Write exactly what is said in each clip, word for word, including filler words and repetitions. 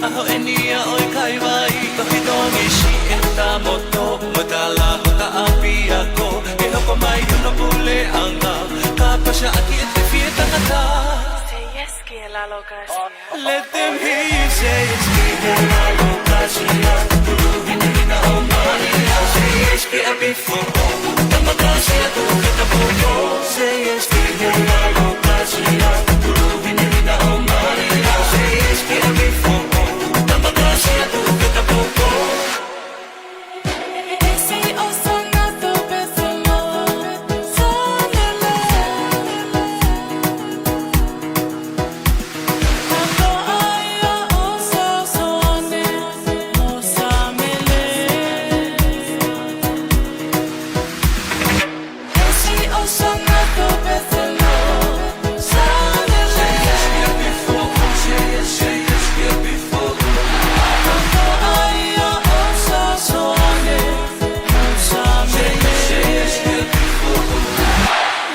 ʻAho eni ia ʻo e kaivai, ko e hitongi si e tamoto, mo tala ho ta ʻapiako, ke hoko mai hono puleʻanga, ka pasa ʻaki e tefie tangata. Say yes ki he Lalo Garcia. Let them hear you say yes ki he Lalo Garcia. Tuluhina ʻo Malia. Say yes ki ʻapi foʻou. Tama Garcia, tu kata poko. Say yes ki he Lalo Garcia. Tuluhina ʻo Malia. Say yes ki ʻapi foʻou. Tama Garcia, tu kata poko.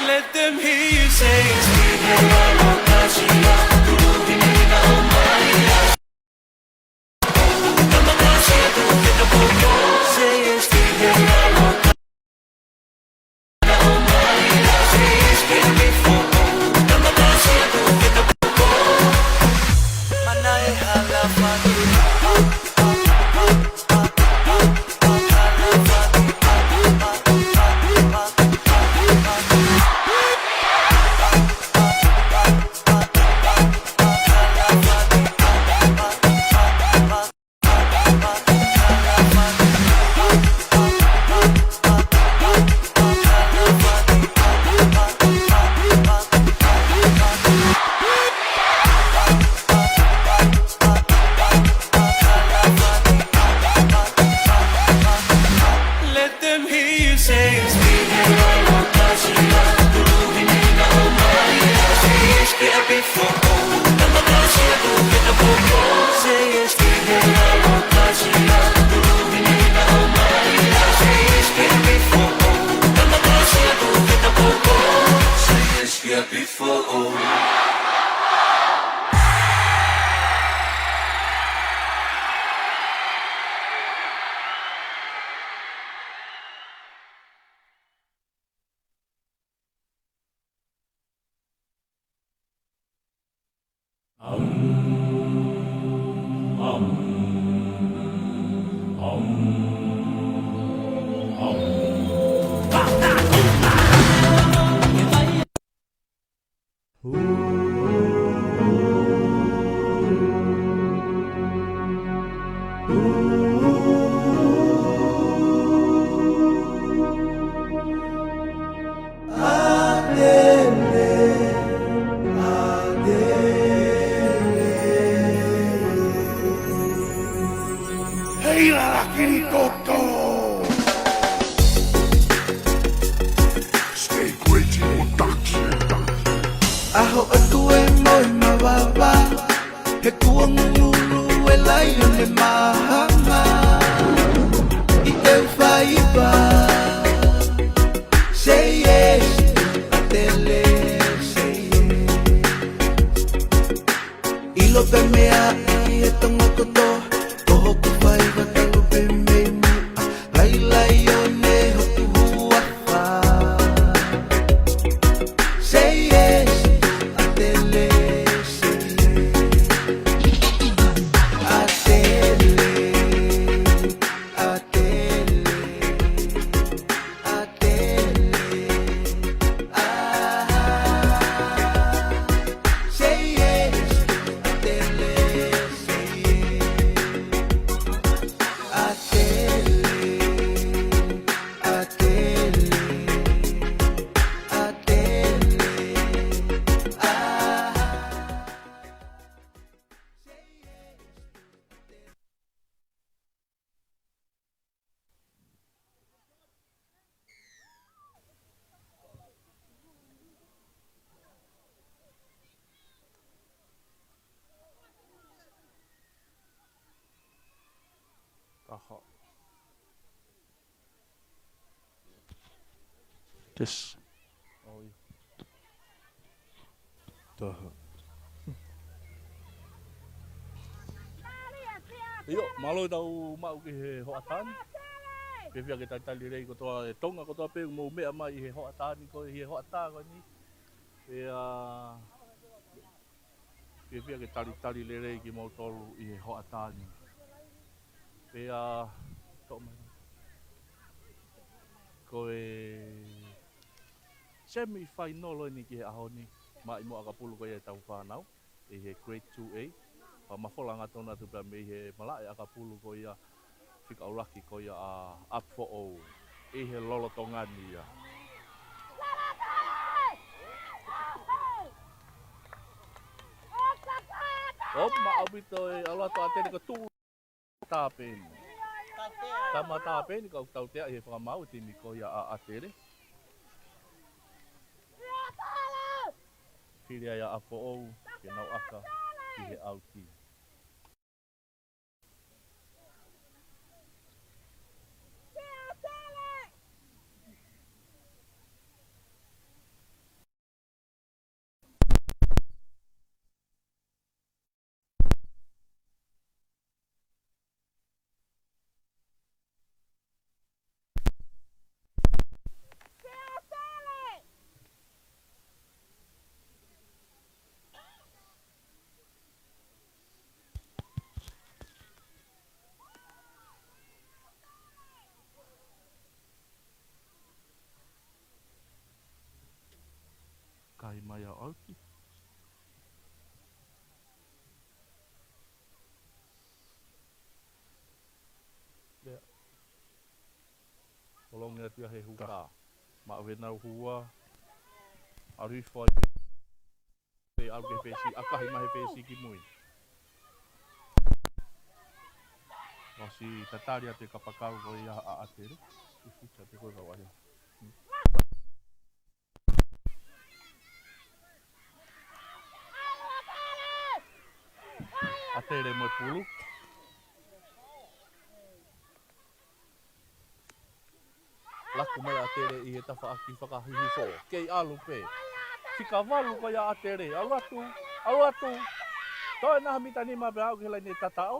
Let them hear you say it's me. Let them hear you say it's me. Hei, la, la, kiri, koto. State Radio Production. ʻAho ʻoku tuʻu e moe mavava, he kuonga ngulu e laione māhanga. ʻI te u faiva, say yes, ʻatele, say yes. ʻIlo pē meʻa ʻi he Tonga kotoa, ko hoku faiva talu pē mei muʻa. Ai laione hoku huafa. Say yes, ʻatele, say yes. ʻAtele, ʻatele, ʻatele. Ah, say yes, ʻatele, say yes. ʻAtele, ʻatele, ʻatele, ah. Taha. Test. Oh, ʻio. Taha. ʻIo, mālō e tau maʻu ki he hoʻatā ni. Fiefia ke talitali lelei kotoa e Tonga kotoa pē ʻoku mou meʻa mai ʻi he hoʻatā ni ko, ʻi he hoʻatā ko eni. Pea fiefia ke talitali lelei kimoutolu ʻi he hoʻatā ni. Pea toʻo mai. Ko e semi final eni ki he ʻaho ni, maʻimoa ʻakapulu ko ia ʻetau fānau ʻi he Grade two A. Fakamafola hangatonu atu pea mei he malaʻe ʻakapulu ko ia fika ʻuluaki ko ia ʻa ʻApifoʻou ʻi he lolotonga ni ia. ʻO maʻu ʻaupito e ʻalu atu ʻa ʻAtele ka tuʻu tā pē eni. Tama tā pē eni ka ʻoku tautea ʻi he fakamaau e timi ko ia ʻa ʻAtele. Fili ai ʻa ʻApifoʻou ke nau ʻaka ki he ʻauti. Kae mai ʻa ʻauti. Lea. Tolongi atu ia he huka. Maʻu ʻenau hua. ʻAlu hifo ai pē. Pea ʻalu ki he fesi, ʻakahi mai he fesi ki mui. ʻOsi tatali atu e kapakau ko ia ʻa ʻAtele. Futa te koe kau ai. ʻAtele mo e pulu. Laku mai ʻAtele ʻi he tafaʻaki fakahihifo. Kei ʻalu pē. Fika valu ko ia ʻAtele. ʻAlu atu. ʻAlu atu. Toe naha mita nima pea aʻu ki he laine tataʻo.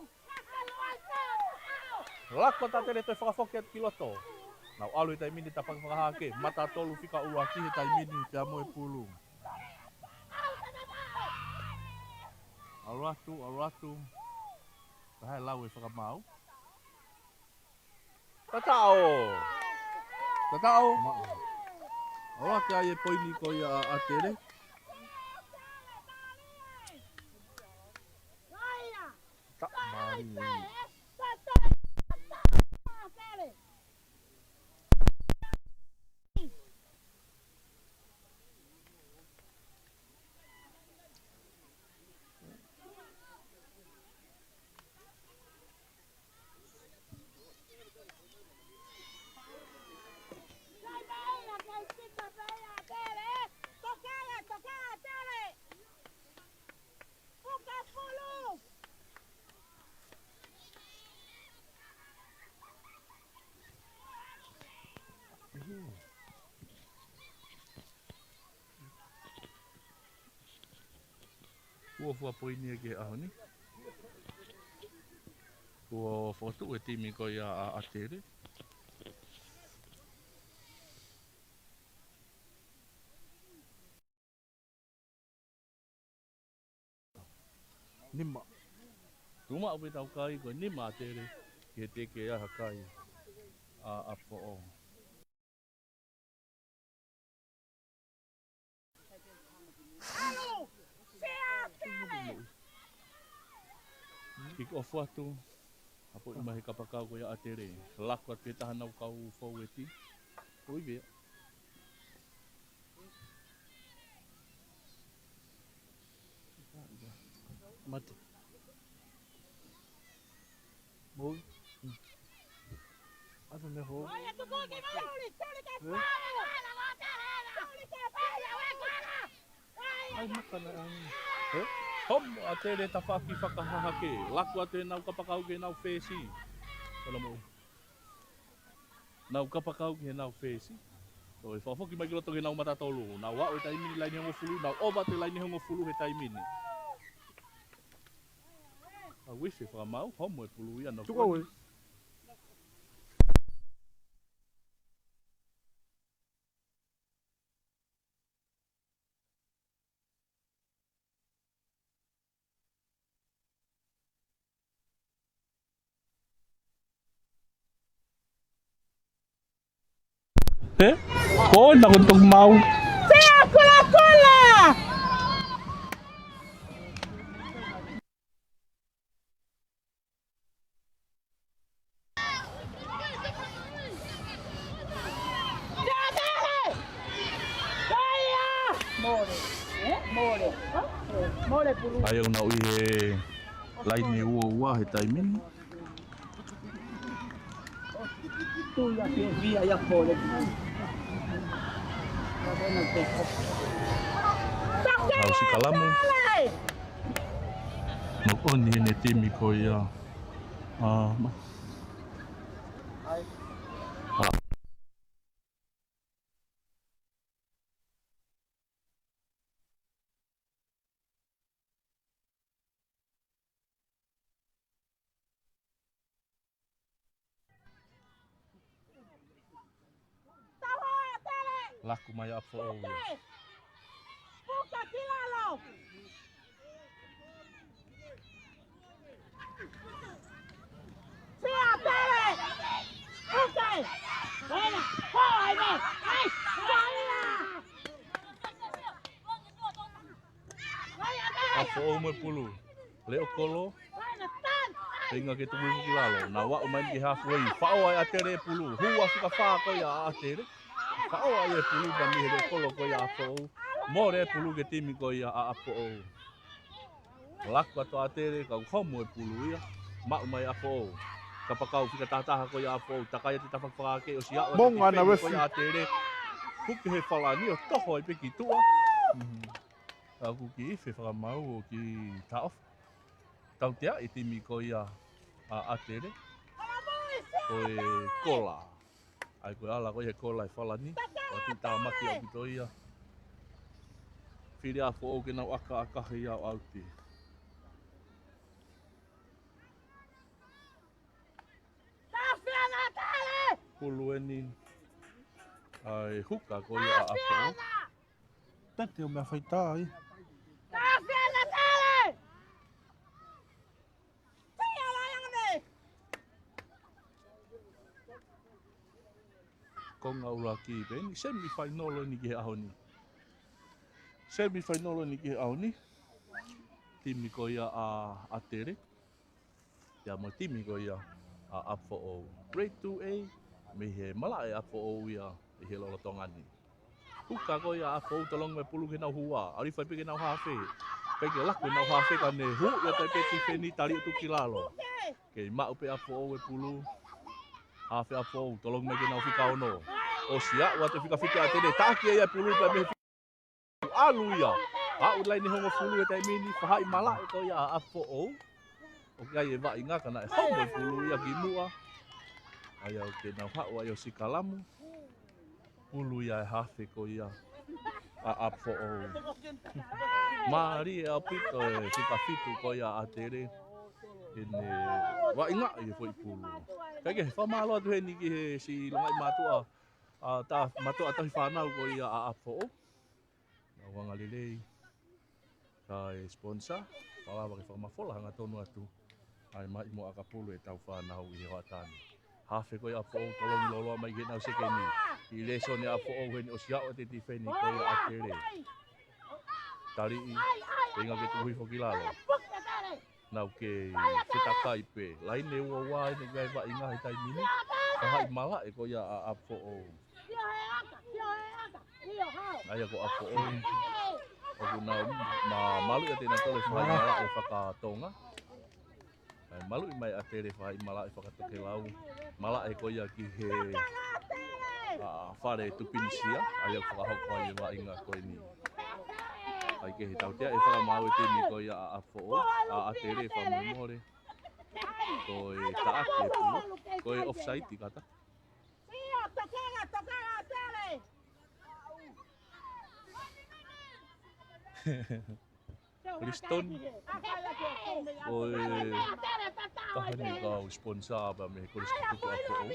Laku atu ʻAtele toe fakafoki atu ki loto. Nau ʻalu he taimi ni tafaʻaki fakahahake. Mata tolu fika ʻuluaki he taimi ni pea mo e pulu. ʻAlu atu, ʻalu atu. Kae lau e fakamaau. Tataʻo. Tataʻo. ʻAlu atu ai e poini ko ia ʻa ʻAtele. Taʻamali. Kuo fua poini ia ki he ʻaho ni. Kuo fokotuʻu e timi ko ia ʻa ʻAtele. Nima. Tuʻu maʻu pē ʻetau kai ko e nima ʻAtele ki he teke ʻa ha kai ʻa ʻApifoʻou. Kick off atu. Apoʻi mai he kapakau ko ia ʻAtele. Laku atu ki he taha ʻenau kau foueti. Ui vea. Mate. Mou. ʻAtu ne ho. Ai, makana ai. Hē? Homo ʻAtele tafaʻaki fakahahake. Laku atu ʻenau kapakau ki heʻenau fesi. Kona mou. Nau kapakau ki heʻenau fesi. Toe fakafoki mai ki loto ki heʻenau mata tolu. Nau aʻu he taimi ni laine hongofulu. Nau ova atu he laine hongofulu he taimi ni. Au Uifi fakamaau, homo e pulu ia no. Tuka ue. Ē? Ko ena ko toki mau. Pea kolakola! Ai au nau ʻi he laine ua ua he taimi ni. Tui a ke via ia pole. Lau sikalamu. Mo ʻoni ʻene timi ko ia. ʻA, ma. Laku mai ʻa Foʻou ia. Puka ki lalo. Sia pele. Puka. Pena. Hoa ine. Ai. Ai. ʻA Foʻou mo e pulu. Leʻo kolo. Feinga ke tuku hifo ki lalo. Nau aʻu mai ki he hafu ei. Faʻo ai ʻa Tele e pulu. Hū ʻa fika fā ko ia ʻa Tele. Faʻo ai e pulu pea mei he leʻo kolo ko ia ʻa Foʻou. Mole e pulu ki he timi ko ia ʻa Foʻou. Laku atu ʻa Tele, kau homo e pulu ia. Maʻu mai ʻa Foʻou. Kapakau fika tahataha ko ia ʻa Foʻou. Takai atu tafa fakake ʻosi aʻu ʻa Monga na Tele ko ia ʻa Tele. Huki he falani ʻo toho ai pē ki tuʻa. Mhm. Ka ʻoku kiʻi ifi fakamaau ʻo kiʻi taʻofi. Tautea e timi ko ia ʻa ʻAtele. Ko e kola. ʻAi ko e ala ko ia he kola e falani. ʻOku tāmaki ʻaupito ia. Fili ʻa Foʻou ke nau ʻakaʻaka ia ʻo ʻauti. Pulu eni. ʻAi huka ko ia ʻa Foʻou. Pete ʻo meʻa faitā ai. Konga ʻuluaki pē eni, semi fainolo eni ki he ʻaho ni. Semi fainolo eni ki he ʻaho ni. Timi ko ia ʻa ʻAtele. Pea mo e timi ko ia ʻa ʻApifoʻou. Grade two A, mei he malaʻe ʻApifoʻou ia ʻi he lolotonga ni. Huka ko ia ʻa ʻApifoʻou tolongi mai pulu ke nau hua. ʻAlu hifo ai pē ke nau hafe. Pea ke laku ke nau hafe ka ne hū ia tai pē tifeni tali atu ki lalo. Kei maʻu pē ʻApifoʻou e pulu. Hafe ʻApifoʻou tolongi mai ke nau fika ono. ʻOsi aʻu atu fika fitu ʻa ʻAtele. Taʻaki ia e pulu pea mei ʻalu ia. Aʻu laine hongofulu he taimi ni, fahaʻi malaʻe ko ia ʻa ʻApifoʻou. ʻOku ʻi ai e vaʻinga ka naʻe homo e pulu ia ki muʻa. ʻAi au ke nau haʻu ai ʻo sikalamu. Pulu ia e hafe ko ia ʻa ʻApifoʻou. Mālie ʻaupito e fika fitu ko ia ʻa ʻAtele. ʻI heʻene vaʻinga ʻi he foʻi pulu. Kae kehe, fakamālō atu heni ki he siʻi longaʻi mātuʻa, ʻa, tā, mātuʻa tauhi fānau ko ia ʻa ʻApifoʻou. Nau angalelei. Kae sponsor, malava ke fakamafola hangatonu atu. ʻAi mai mo ʻakapulu e tau fānau ʻi he hoʻatā ni. Hafe ko ia ʻa ʻApifoʻou tolongi loloa mai ke nau sekeni. ʻI lēsoni ʻa ʻApifoʻou heni ʻosi aʻu atu e tifeni ko ia ʻa ʻAtele. Taliʻi, feinga ke tuku hifo ki lalo. Nau kei fetakai pē. Laine ua ua eni ʻoku ʻi ai e vaʻinga he taimi ni. Fahaʻi malaʻe ko ia ʻa ʻApifoʻou. ʻAi ia ko ʻApifoʻou. ʻOku nau ma, maluʻi ʻa Tēnatole fahaʻi malaʻe fakatonga. ʻAi maluʻi mai ʻa ʻAtele fahaʻi malaʻe fakatokelau. Malaʻe ko ia ki he, ʻa, fale Tupinisia. ʻAi ia fakahoko ai e vaʻinga ko eni. ʻAi kehe, tautea e fakamāu e timi ko ia ʻa ʻApifoʻou, ʻa ʻAtele fakamolemole. Ko e taʻaki e pulu, ko e offside kata. Lisitoni. Ko e taha eni ʻoku sponsor pē mei he Kolisi Tutuki ʻApifoʻou.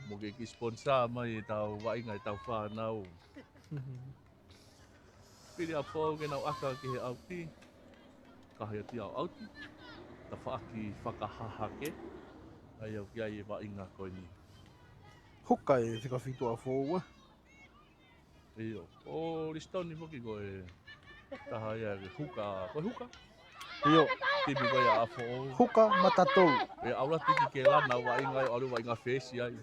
Mou ke kiʻi sponsor mai ʻetau vaʻinga ʻetau fānau. Fili ʻApifoʻou ke nau ʻaka ki he ʻauti. Kahi atu ia ʻo ʻauti. Tafaʻaki fakahahake. ʻA ia ʻoku ʻi ai e vaʻinga ko eni. Huka e fika fitu ʻApifoʻou, ē? ʻIo. ʻO Lisitoni foki ko e taha ia ke huka, ko e huka. ʻIo. Timi ko ia ʻApifoʻou. Huka mata tolu. ʻE ʻalu atu ki he lana vaʻinga ai, ʻalu vaʻinga fesi ai.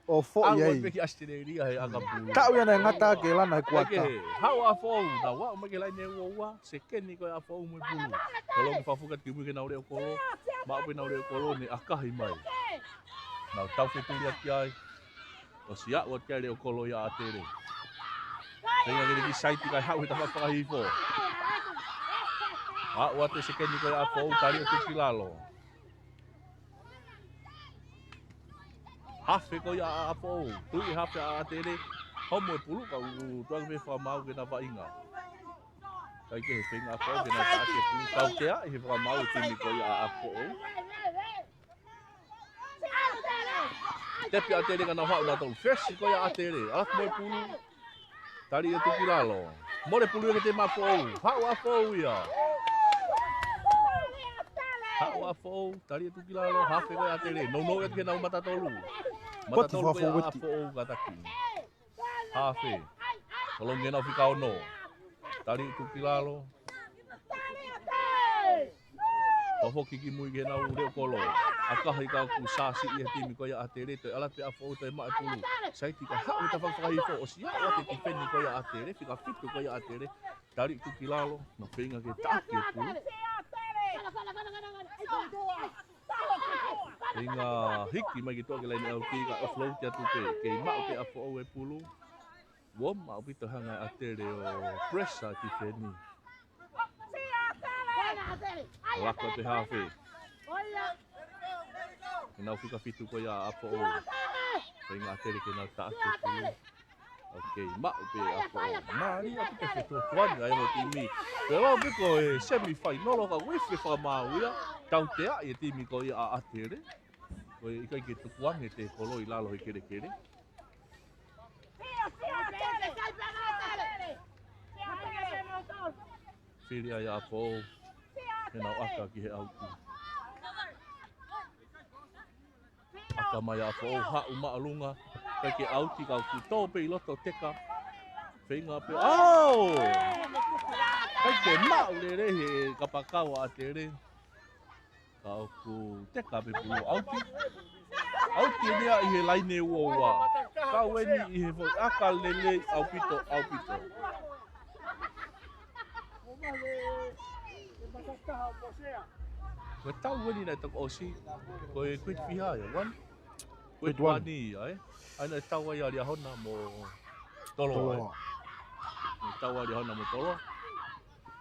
ʻO foʻi ai. Aʻu pē ki ʻAositelēlia he ʻaka pulu. Taʻu ia naʻe ngata ki he lana he kuata. Haʻu ʻApifoʻou, nau aʻu mai ki he laine ua ua, sekeni ko ia ʻApifoʻou mo e pulu. Ko e longi fakafoki atu ki mui ke nau leʻo kolo. Maʻu pē nau leʻo kolo ne ʻakahi mai. Nau tau fetuli atu ki ai. ʻOsi aʻu atu ki ai leʻo kolo ia ʻa ʻAtele. Feinga ke liki saiti kae haʻu he tafaʻaki fakahihifo. Aʻu atu e sekeni ko ia ʻApifoʻou, tali atu ki lalo. Hafe ko ia ʻa ʻApifoʻou, tui hafe ʻa ʻAtele, homo e pulu ka ʻoku tuʻu ange pē fakamaau ke na vaʻinga. Kae kehe feinga ʻApifoʻou ke na taʻaki e pulu, tauteaʻi he fakamaau e timi ko ia ʻa ʻApifoʻou. Tepi ʻAtele ka nau haʻu nautolu, fesi ko ia ʻAtele, ʻalu atu mo e pulu. Tali atu ki lalo. Mole pulu ia kiate ʻApifoʻou. Haʻu ʻApifoʻou ia. Haʻu ʻApifoʻou. Tali atu ki lalo. Hafe ko ia ʻAtele. Nounou atu ki heʻenau mata tolu. Mata tolu ko ia ʻApifoʻou kātaki. Hafe. Ka longi ʻenau fika ono. Tali atu ki lalo. Fakafoki ki mui ki heʻenau leʻo kolo. ʻAkahi ka ʻoku sāsiʻi e timi ko ia ʻAtele, toe ʻalu atu pē ʻApifoʻou toe maʻu e pulu. Saiti kae haʻu he tafaʻaki fakahihifo, ʻosi aʻu atu e tifeni ko ia ʻAtele, fika fitu ko ia ʻAtele. Tali atu ki lalo, nau feinga ke taʻaki e pulu. Feinga hiki mai ki tuʻa ki he laine ʻauti ka offload atu pē, kei maʻu pē ʻApifoʻou e pulu. Uomo ʻaupito hanga ʻe ʻAtele ʻo pressure tifeni. Laka pē hafe. Ke nau fika fitu ko ia ʻApifoʻou. Feinga ʻAtele ke nau taʻaki e pulu. Ok, maʻu pē ʻApifoʻou. Mālie ʻaupito e fetuʻutuʻuni ʻa e ongo timi. Pea lau pē ko e semifinal ka uifi fakamaau ia. Tauteaʻi e timi ko ia ʻa ʻAtele. Ko e ʻikai ke tukuange e tēkolo ʻi lalo he kelekele. Fili ai ʻApifoʻou. Ke nau ʻaka ki he ʻauti. ʻAka mai ʻApifoʻou haʻu māʻolunga. ʻIkai ke ʻauti ka ʻoku tō pē ʻi loto teka. Feinga pē. ʻAo! ʻIkai ke maʻu lelei he kapakau ʻa ʻAtele. Ka ʻoku teka pē pulu ʻauti. ʻAuti eni ia ʻi he laine ua ua. Kau eni ʻi he foʻi ʻaka lelei ʻaupito, ʻaupito. Ko e tau eni naʻe toki ʻosi. Ko e kuiti fiha ia, one? Kuiti one ia, ē? ʻA ia naʻe tau ai ʻa Liahona mo Toloa, ē? Naʻe tau ʻa Liahona mo Toloa.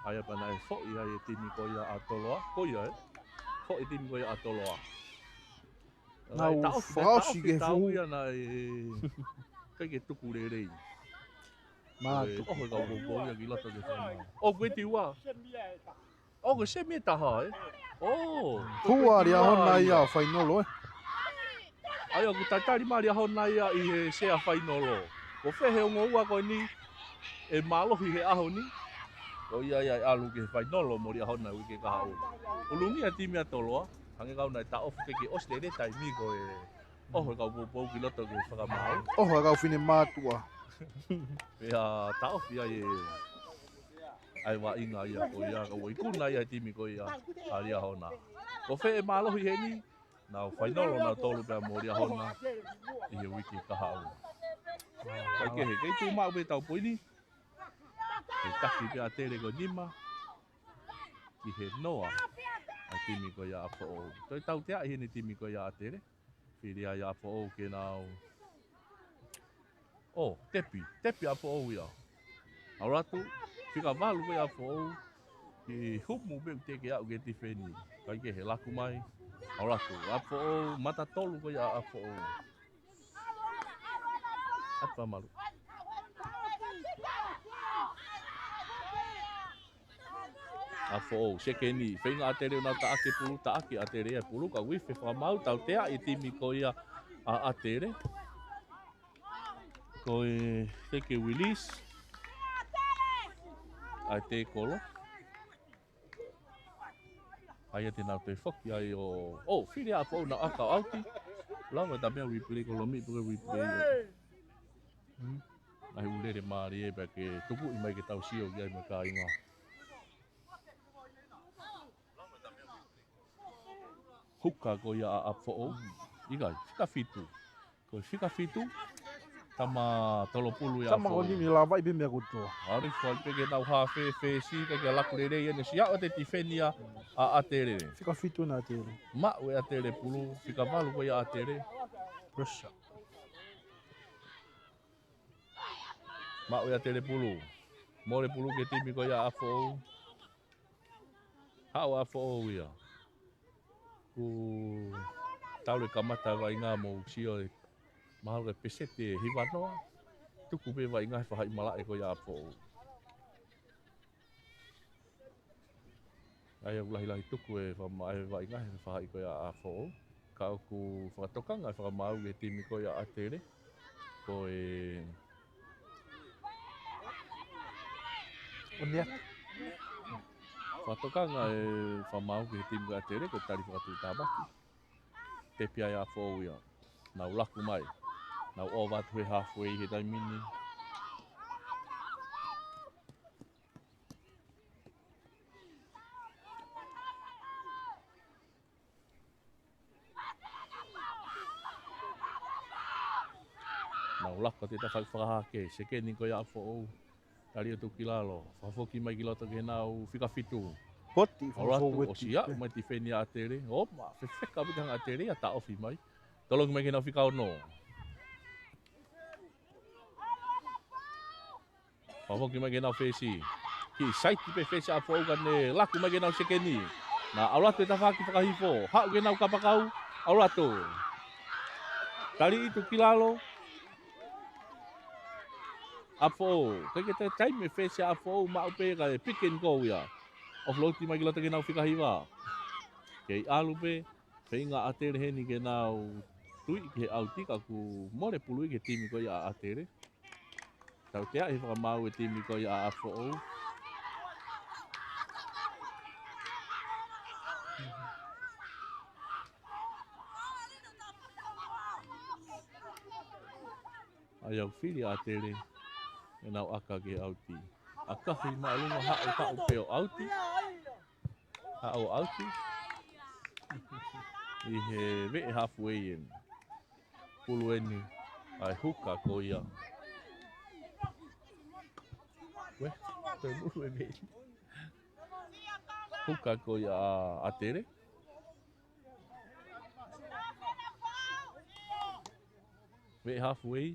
ʻA ia pea naʻe foʻi ai e timi ko ia ʻa Toloa, ko ia, ē? Foʻi timi ko ia ʻa Toloa. Nau fakaʻosi ke fuhu ia naʻe ʻikai ke tuku lelei. Mātuku. ʻOho e kau poupou ia ki loto ke fana. ʻO kuiti ua. ʻO ko e semi ʻe taha, ē? ʻO. Hua Liahona ia fainolo, ē? ʻA ia ʻoku tatali mai Liahona ia ʻi he sea fainolo. Ko fē he ongo ua ko eni ʻe mālohi he ʻaho ni. Ko ia ia ʻe ʻalu ki he fainolo mo Liahona uike kahaʻu. ʻUlungia timi ʻa Toloa, hangē kau naʻe taʻofi ke ke ʻosi lelei taimi ko e ʻoho e kau poupou ki loto ke fakamaau. ʻOho e kau finemātuʻa. Pea taʻofi ai e ʻa e vaʻinga ia ko ia, ka ua ikuna ia he timi ko ia ʻa Liahona. Ko fē ʻe mālohi heni, nau fainolo nautolu pea mo Liahona ʻi he uike kahaʻu. Kae kehe, kei tuʻu maʻu pē tau poini. Kei taki pē ʻAtele ko e nima ki he noa ʻa e timi ko ia ʻApifoʻou. Toe tauteaʻi heni timi ko ia ʻAtele. Fili ai ʻApifoʻou ke nau. ʻO, tepi, tepi ʻApifoʻou ia. ʻAlu atu, fika valu ko ia ʻApifoʻou, ʻi he humu pē ʻoku teʻeki aʻu ke tifeni. Kae kehe laku mai, ʻalu atu, ʻApifoʻou, mata tolu ko ia ʻApifoʻou. ʻAtu pē malu. ʻApifoʻou, sekeni, feinga ʻAtele ʻo nau taʻaki e pulu, taʻaki ʻAtele e pulu, ka ʻoku ifi e fakamaau, tauteaʻi e timi ko ia ʻa ʻAtele. Ko e teke release ʻa e tekolo. ʻA ia te nau toe foki ai ʻo, ʻo, fili ʻa ʻApifoʻou, nau ʻaka ʻo ʻauti. Lava e ta mea replay ko lomi pe ko e replay. Hmm. ʻA e ʻū lele mālie pea ke tukuʻi mai ke tau sio ki ai mo e kāinga. Huka ko ia ʻa ʻApifoʻou. ʻIkai, fika fitu. Ko e fika fitu. Tama tolopulu ia ʻa ʻApifoʻou. Tama ko nimi lava i pe mea kutua. ʻAlu hifo ai pē ke nau hafe fesi ka ke laku lelei ʻene siaʻo ʻete tifeni ʻa ʻAtele. Fika fitu na ʻAtele. Maʻu ʻe ʻAtele pulu, fika valu ko ia ʻa ʻAtele. Pressure. Maʻu ʻe ʻAtele pulu. Mole pulu ki he timi ko ia ʻa ʻApifoʻou. Haʻu ʻa ʻApifoʻou ia. Kuo tau kamata e vaʻinga mo sio e mahalo ko e peseti ʻe hivanoa. Tuku pē vaʻinga he faʻahi malaʻe ko ia ʻa ʻApifoʻou. ʻA ia ʻoku lahilahi tuku e fama-, e vaʻinga he faʻahi ko ia ʻa ʻApifoʻou. Ka ʻoku fakatokanga e fakamaau ki he timi ko ia ʻa ʻAtele. Ko e ʻOniata. Fakatokanga e fakamaau ki he timi ko ia ʻa ʻAtele, ko e tali fakatuʻutāmaki. Tepi ai ʻa ʻApifoʻou ia. Nau laku mai. Nau ʻova atu he halfway he taimi ni. Nau laku atu he tafaʻaki fakahahake, sekeni ko ia ʻa ʻApifoʻou. Tali atu ki lalo, fakafoki mai ki loto ki heʻenau fika fitu. Poti, ʻAlu atu, fakafoki ʻo siaʻu mai tifeni ʻa ʻAtele. ʻOma, fefeka pē ki he anga ʻAtele, ʻa taʻofi mai. Tolongi mai ki heʻenau fika ono. Fakafoki mai ki heʻenau fesi. Kiʻi saiti pē fesi ʻa ʻApifoʻou ka ne laku mai ki heʻenau sekeni. Naʻa ʻalu atu he tafaʻaki fakahihifo. Haʻu ki heʻenau kapakau. ʻAlu atu. Tali atu ki lalo. ʻApifoʻou. ʻIkai ke toe taimi e fesi ʻa ʻApifoʻou maʻu pē ka e pick and go ia. Offload mai ki loto ki heʻenau fika hiva. Kei ʻalu pē. Feinga ʻAtele heni ke nau tuiʻi ki he ʻauti ka kuo mole pulu ia ki he timi ko ia ʻa ʻAtele. Tauteaʻi he fakamaau e timi ko ia ʻa ʻApifoʻou. ʻA ia ʻoku fili ʻa ʻAtele, ʻenau ʻaka ki he ʻauti. ʻAkahi māʻolunga haʻu, haʻu pē ʻo ʻauti. Haʻu ʻo ʻauti. ʻI he veʻe halfway eni. Pulu eni ʻa e huka ko ia. Uē, toe mulu e veʻe. Huka ko ia ʻa ʻAtele. Veʻe halfway.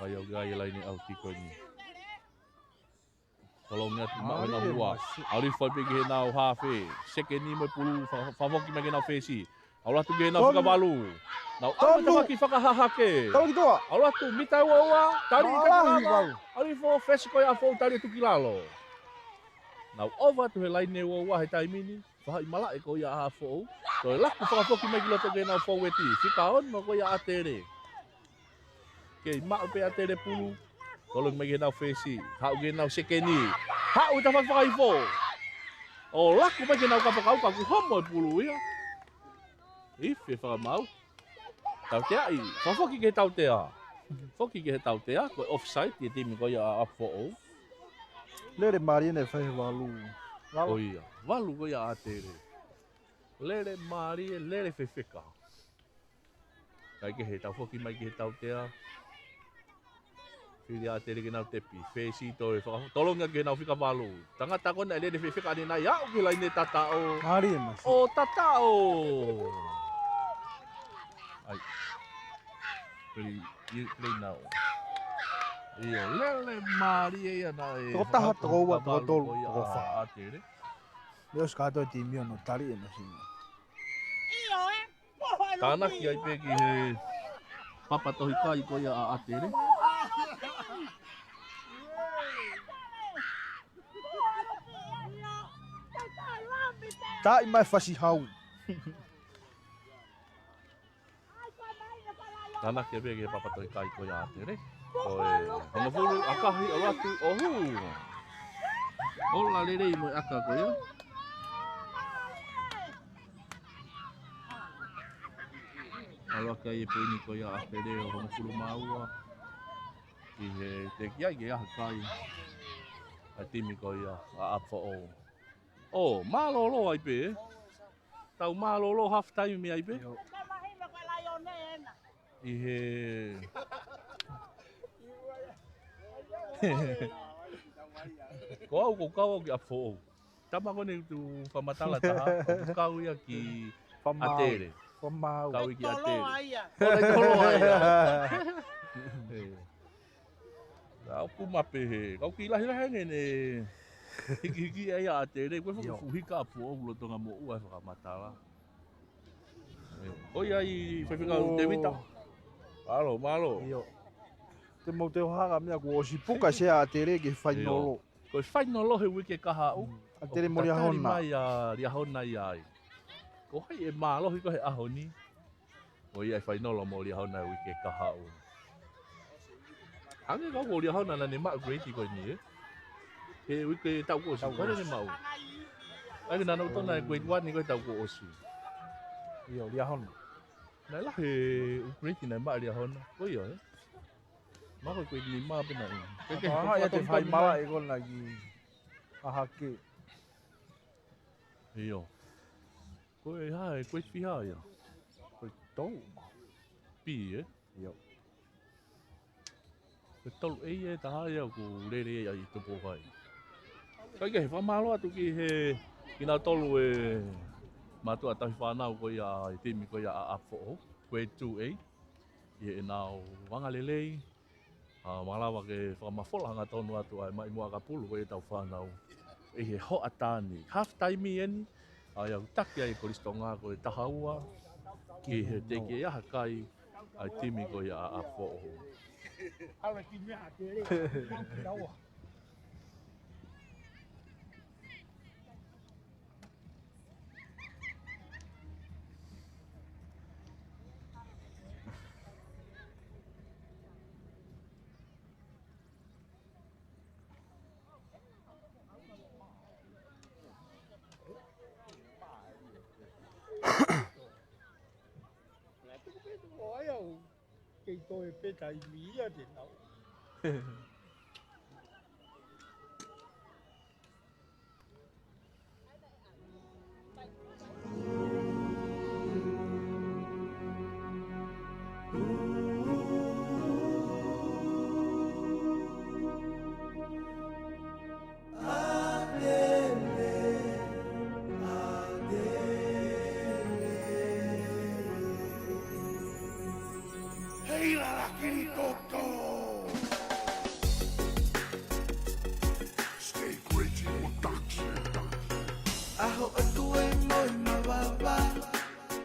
ʻA ia ʻoku ʻi ai e laine ʻauti ko eni. Tolongi atu maʻu ʻenau hua. ʻAlu hifo ai pē ki heʻenau hafe. Sekeni mo e pulu, fa-, fakafoki mai ki heʻenau fesi. ʻAlu atu ki heʻenau fika valu. Nau ʻalu he tafaʻaki fakahahake. ʻAlu atu, mita ua ua. Tali ʻi ka ʻalu hifo, fesi ko ia ʻa ʻApifoʻou tali atu ki lalo. Nau ʻova atu he laine ua ua he taimi ni. Faʻahi malaʻe ko ia ʻa ʻApifoʻou. Toe laku fakafoki mai ki loto ki heʻenau foueti. Fika ono ko ia ʻa ʻAtele. Kei maʻu pē ʻa ʻAtele pulu. Tolongi mai ki heʻenau fesi. Haʻu ki heʻenau sekeni. Haʻu he tafaʻaki fakahihifo. ʻO laku mai ki heʻenau kapakau ka kuo homo e pulu ia. Ifi e fakamaau. Tauteaʻi. Fakafoki ki he tautea. Foki ki he tautea. Ko e offside ʻi he timi ko ia ʻa ʻApifoʻou. Lele mālie ʻene fai he valu. Ko ia. Valu ko ia ʻa ʻAtele. Lele mālie, lele fefeka. Kae kehe, tau foki mai ki he tautea. Fili ʻa ʻAtele ke nau tepi. Fesi toe faka-, tolongi atu ki heʻenau fika valu. Tangata ko ena ʻe lele fefeka ʻanenai, aʻu ki he laine tataʻo. Mālie mai. ʻO tataʻo. ʻAi. Play, you play now. ʻIo, lele mālie ia naʻe. Toko taha, toko ua, toko tolu, toko fā. ʻA ʻAtele. Leo skato e timi ʻo nau tali ʻe nau sino. Tānaki ai pē ki he papa tohi kai ko ia ʻa ʻAtele. Taʻi mai fasi hau. Tānaki pē ki he papa toe kai ko ia ʻAtele. Ko e hongofulu ʻakahi ʻalu atu ʻo hū. Ola lelei mo e ʻaka ko ia. ʻAlu ʻaki ai e poini ko ia ʻAtele ʻo hongofulu mā ua. ʻI he teʻeki ai ke ʻaha kai ʻa e timi ko ia ʻa ʻApifoʻou. ʻO, mālōlō ai pē, ē? Tau mālōlō half time mei ai pē. ʻIo. ʻI he. Ko au, ko kau au ki ʻApifoʻou. Tama ko eni ʻoku fakamatala taha, ʻoku kau ia ki Fakamaau. ʻAtele. Fakamaau. Kau ia ki ʻAtele. Ko e tolo ai ia. ʻE. Ka ʻoku ma pehē, ka ʻoku kiʻi lahilahi ange ʻene hikihiki ai ʻa ʻAtele, ko e fuʻu, ʻio, fuʻu hika ʻApifoʻou lolotonga moʻua e fakamatala. ʻIo. ʻOiauē, faifekau Tēvita. Mālō, mālō. ʻIo. Te mau teu hanga meʻa kuo ʻosi puka sea ʻAtele ki he fainolo. ʻIo. Ko e fainolo he uike kahaʻu. Mm. ʻAtele mo Liahona. ʻOku tatali mai ʻa Liahona ia ai. Ko hai ʻe mālohi ko ē he ʻaho ni? ʻOiauē, fainolo mo Liahona he uike kahaʻu. Hangē ko Liahona naʻa ne maʻu grade ko eni, ē? He uike taʻu kuo ʻosi, taʻu kuo ʻosi. Ko ē naʻa ne maʻu. ʻAi ke nana utona e grade one ko ē taʻu kuo ʻosi. ʻIo, Liahona. Naʻe lahi e grade naʻe maʻu Liahona. Ko ia, ē? Maʻu ko e grade nima pē naʻe. Ke, ke, ʻa, ke ʻa te fai mala e kona ki ʻAhake. ʻIo. Ko e hā, e grade fiha ia? Ko e tolu. Pi, ē? ʻIo. Ko e tolu ʻe ia e taha ia ʻoku lele ai ʻi Tupuhai. Kae kehe, fakamālō atu ki he, kinautolu e mātuʻa tauhi fānau ko ia e timi ko ia ʻa ʻApifoʻou, grade two A. ʻI heʻenau anga lelei, ʻa, malava ke fakamafola hangatonu atu ʻa e maʻimoa ʻakapulu ko ia ʻetau fānau. ʻI he hoʻatā ni. Half time eni, ʻa ia ʻoku taki ai Kolisi Tonga ko e taha ua, ki he teʻeki ai ʻaha kai ʻa e timi ko ia ʻa ʻApifoʻou. Kei toe pē taimi ia te nau. Hei, lala kiri koko. Stay crazy production. ʻAho atu e moe mavava,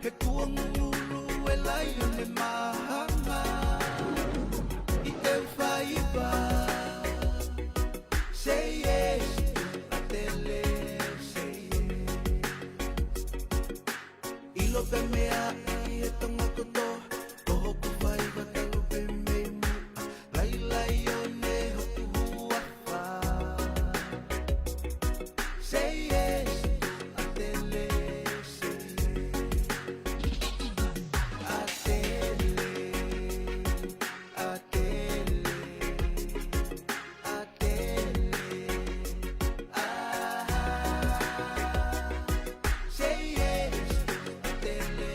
he kuonga ngulu e laione mahanga. ʻI te faiva, say yes, ʻAtele, say yes. ʻIlo pē meʻa ʻi he Tonga kotoa, ko hoku faiva talu pē mei muʻa, lailai ʻo ne hoku huafa. Say yes, ʻAtele, say yes. ʻAtele, ʻAtele. ʻAtele, ah, say yes, ʻAtele,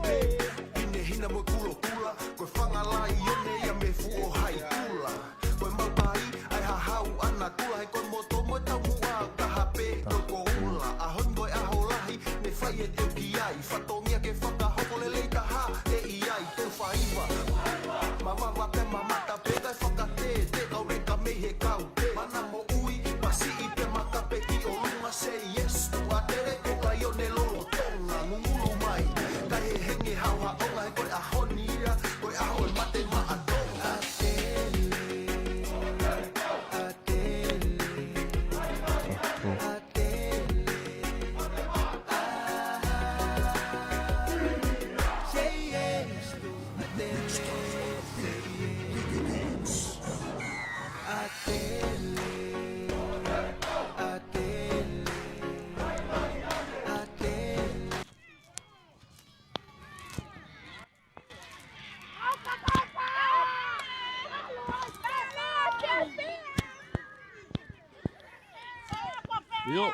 Hinehina mo e kulokula, ko e fanga laione ia mei fuʻu ʻo Haikula. Ko e mau kai, ʻa e hahau ʻa natula, he ko e moto mo e taumuʻa, kaha pē no ko ula. ʻAho ni ko e ʻaho lahi, ne fai e teu ki ai, fatongia ke fakahoko lelei taha, ʻe ʻi ai, teu faiva. Mavava pē mamata pē, kae fakatē, te kau reka mei he kau. Mana moʻui, masiʻi pē maka pē ki ʻolunga, say yes to ʻAtele, ko e laione lolotonga, ngungulu mai, kae he henge hauhaʻonga, he ko e ʻaho ni ia, ko e ʻaho e mate maʻa Tonga. ʻAtele, ʻAtele, ʻAtele, say yes to ʻAtele, say yes. ʻAtele, ʻAtele, ʻAtele. ʻIo,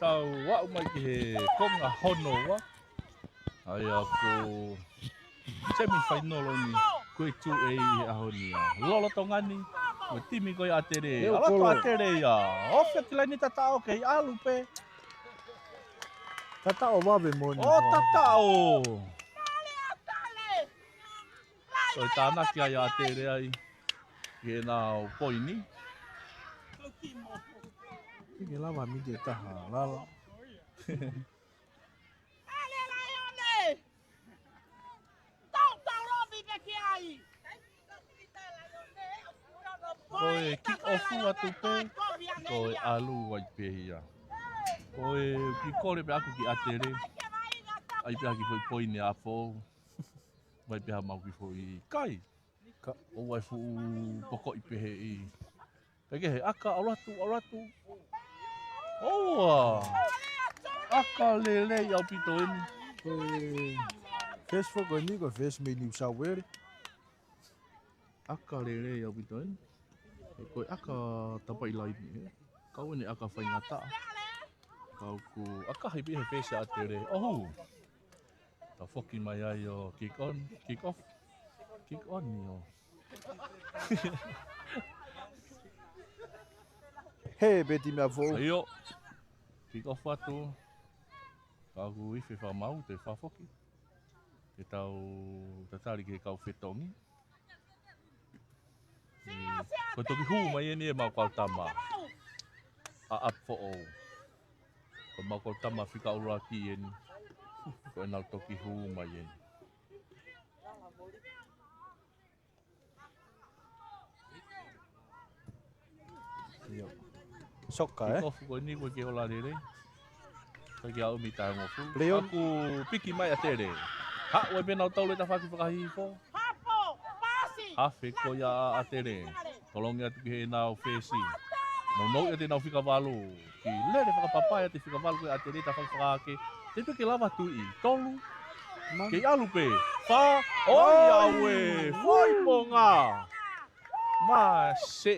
tau aʻu mai ki he konga hono ua. ʻA ia ko e semifinal ʻo e Group two A ʻi he ʻaho ni ia. Lolotonga ni, ko e timi ko ia ʻa ʻAtele. ʻAlu atu ʻAtele ia. Ofi ki laine tataʻo kei ʻalu pē. Tataʻo vave moʻoni. ʻO tataʻo. Ko e tānaki ai ʻa ʻAtele ai. Ki heʻenau poini. Ke lava miti e taha, lala. ʻAle laione! Tau, tau lovi pē ki ai! Ko e kick off atu pē, ko e ʻalu ai pē ia. Ko e kiʻi kole pē ʻaku ki ʻAtele. ʻAi pē ha kiʻi foʻi poini ʻa Foʻou. Vai pē ha mau kiʻi foʻi kai. Ka ʻoua ʻe fuʻu pokoʻi pehē ʻi. Kae kehe, ʻaka, ʻalu atu, ʻalu atu. ʻOua. ʻAka lelei ʻaupito eni. Ko e first foʻou ko eni, ko e first mei New South Wales. ʻAka lelei ʻaupito eni. He ko e ʻaka tapaʻi laini, ē. Kau eni ʻaka faingataʻa. Kau ku ʻaka hai pē he first ʻa ʻAtele. ʻOhu. Tafoki mai ai ʻo kick on, kick off. Kick on ʻio. He, pē timi ʻa Foʻou. ʻIo. Kick off atu. Ka ʻoku ʻi fē fakamau, te fafoki. Ke tau tatali ki he kau fetongi. Ko e toki hū mai eni ʻemau kau tama ʻa ʻApifoʻou. Ko ʻemau kau tama fika ʻuluaki eni. Ko ʻenau toki hū mai eni. ʻIo. Soka, ē? Kick off ko eni ko e ke ola lele. Ko e ke aʻu mita hongofulu. Leon. Ka ʻoku piki mai ʻa ʻAtele. Haʻu ai pē ʻenau tau le tafaki fakahihifo. Hafe ko ia ʻa ʻAtele. Tolongi atu ki heʻenau fesi. Nounou ʻiate ʻenau fika valu. Kiʻi lele fakapapai ʻiate fika valu ko ia ʻa ʻAtele tafaki fakahake. Te pē ke lava tuʻi. Tolu. Kei ʻalu pē. Fā. ʻOi, ʻoi, ʻauē. Fai mo ngā. Mā se.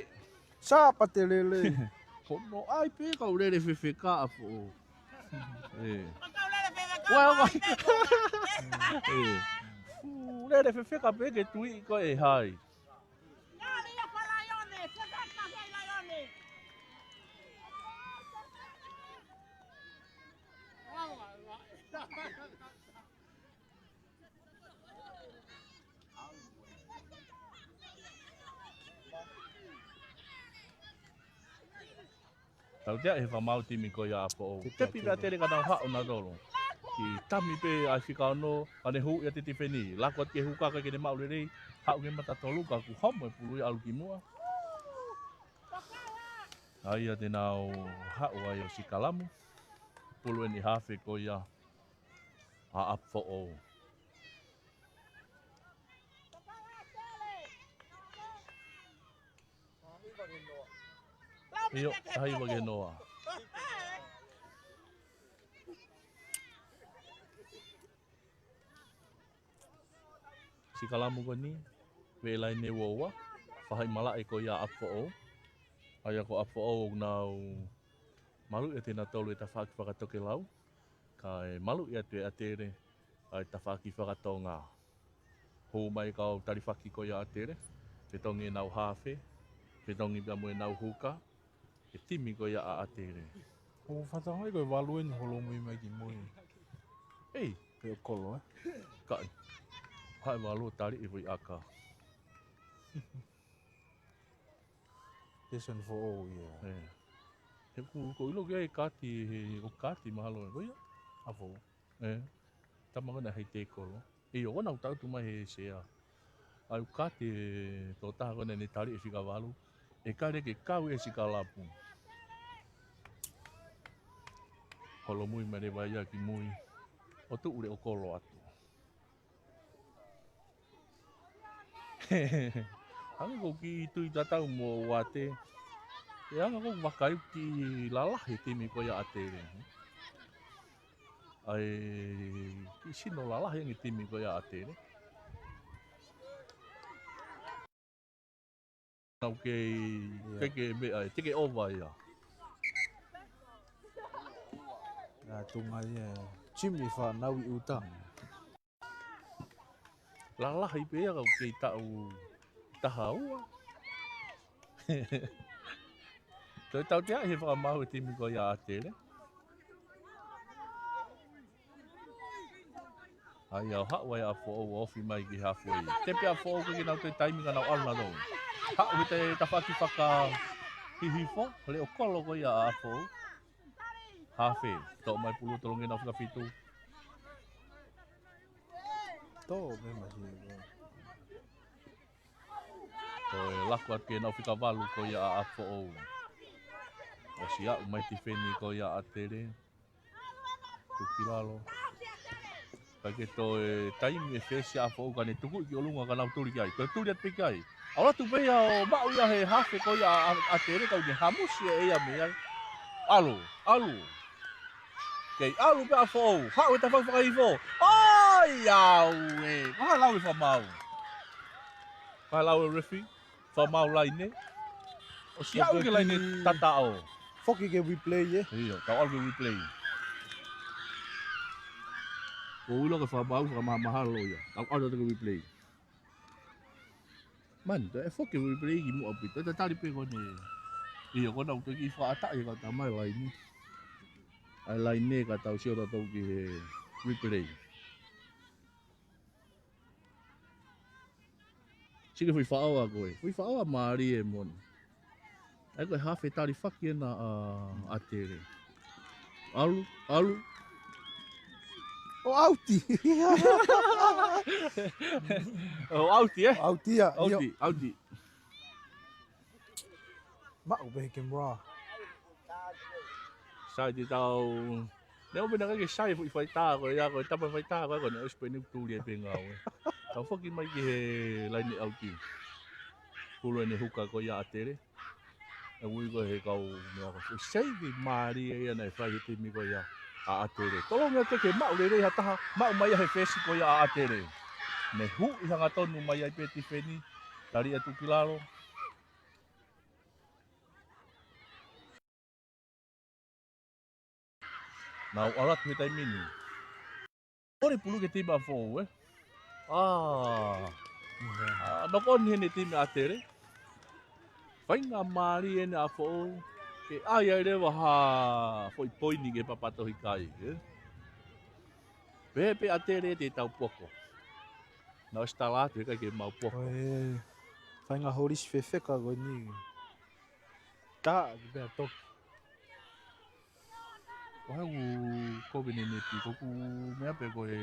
Sapa te lele. Ko no ai pē kau lele fefeka ʻa Foʻou. ʻE. Ua, ua. ʻE. Fu, lele fefeka pē ke tuʻi ko e hai. Tautea ʻe he fakamau timi ko ia ʻa Foʻou. Tepi pē ʻa ʻAtele ka nau haʻu nautolu. Kiʻi tami pē ʻa e fika ono, ʻa ʻene hū ʻiate tifeni. Laku atu ki he hū kaka ke ne maʻu lelei, haʻu ki he mata tolu ka ʻoku homo e pulu ia ʻalu ki muʻa. ʻA ia te nau haʻu ai ʻo sikalamu. Pulu eni hafe ko ia ʻa ʻApifoʻou. ʻIo, ʻai vake noa. Sikalamu ko eni, velaine ua ua, faʻahi malaʻe ko ia ʻa ʻApifoʻou. ʻA ia ko ʻApifoʻou ʻoku nau maluʻi ʻiate nautolu e tafaʻaki fakatokelau. Kae maluʻi atu ʻe ʻAtele, ʻa ʻA e tafaʻaki fakatonga. Hū mai kau talifaki ko ia ʻa ʻAtele. Fetongi ʻenau hafe. Fetongi pea mo ʻenau huka. Ke timi ko ia ʻa ʻAtele. ʻO fatonga ko e valu eni holomui mai ki mui. Ei. Pe ʻo kolo, ē? Kaʻi. Haʻe valu tali i vui aka. Jason Foʻou, ia. Ē. He ku, ko ʻilo ke ai kati, he, ʻo kati mahalo, ko ia? ʻA Foʻou. Ē. Tama ko ena hei te kolo. ʻIo, ko ena ʻoku tautu mai he sea. ʻA e ʻoku kati tō taha ko ena ne tali e fika valu. ʻE kale ke kau e sikalapu. Holomui mai leva ia ki mui. ʻO tuʻu le ʻo kolo atu. Hangē ko e kiʻi tui tatau mo Uate. ʻE anga ko e vakai ki lalahi timi ko ia ʻAtele. ʻA e kiʻi sino lalahi ange timi ko ia ʻAtele. Nau kei, ia, kei ke meʻa, ʻe teke ova ia. ʻA tunga ia, Jimmy Fanaui ʻUta. Lalahi pē ia kau kei taʻu taha ua. Toe tautea he fakamaau e timi ko ia ʻAtele. ʻA ia ʻo haʻu ai ʻa Foʻou ʻo ofi mai ki he hafu ia. Tepe ʻa Foʻou ke nau toe taimi ka nau ʻalu na lou. Haʻu he te tafaʻaki fakahihifo, le ʻo kolo ko ia ʻa Foʻou. Hafe, toʻo mai pulu tolongi nau fika fitu. Tō, me mahi. Toe laku atu ke nau fika valu ko ia ʻa Foʻou. ʻOsi aʻu mai tifeni ko ia ʻAtele. Tuki lalo. Kae ke toe taimi e fesi ʻa Foʻou ka ne tuku ki ʻolunga ka nau tuli ki ai. Toe tuli atu pē ki ai. ʻAlu atu pē ia ʻo maʻu ia he hafe ko ia ʻa, ʻa ʻAtele kau ne hamusi ʻe ia mei ai. ʻAlu, ʻalu. Kei ʻalu pē ʻa Foʻou. Haʻu e tafaʻaki fakahihifo. ʻAi, au ē. Kae lau e fakamaau. Kae lau e referee. Fakamaau laine. ʻOsi aʻu ke laine tataʻo. Foki ke replay, ē? ʻIo, tau ʻalu ke replay. Ko ʻilo ke fakamaau, fakamahamahalo ia. Tau ʻalu ke replay. Man, toe foki ke replay ki muʻa pē. Toe tatali pē ko eni. ʻIo, ko ena ʻoku toe kiʻi fakaʻataʻi ka tamai laine. ʻAi laine ka tau sio tautolu ki he replay. Sike fui faʻao ʻa koe. Fui faʻao ʻa mālie moʻoni. ʻAi ko e hafe talifaki ena ʻa, ʻAtele. ʻAlu, ʻalu. ʻO ʻauti. ʻO ʻauti, ē? ʻAuti ia, ʻio. ʻAuti, ʻauti. Maʻu pē he kemera. Sai te tau. Ne ʻo pena kai ke sai foʻi faitā ko ia ko e tapa faitā ko ia ko ne ʻosi pē ne tuli e pē ngāue. Tau foki mai ki he laine ʻauti. Pulu ʻene huka ko ia ʻAtele. ʻE ui ko he kau meʻa ko e save mālie ia naʻe fai he timi ko ia ʻa ʻAtele. Tolo meʻa te ke maʻu lelei ha taha, maʻu mai ia he fesi ko ia ʻa ʻAtele. Ne huʻi hangatonu mai ai pē tifeni, tali atu ki lalo. Nau ʻalu atu he taimi ni. Kole pulu ke timi ʻa Foʻou, ē? ʻĀ. ʻĀ, noko ni heni timi ʻAtele. Faingamālie eni ʻa Foʻou. Ke ʻai ai leva ha foʻi poini ke papatohi kai, ē? Pehē pē ʻAtele te tau poko. Nau ʻosi tala atu he ʻikai ke mau poko. ʻOi, fainga holisi fefeka ko eni. Tā, ki pea toki. Ko e hau ko vene nepi, ko ku meʻa pē ko e.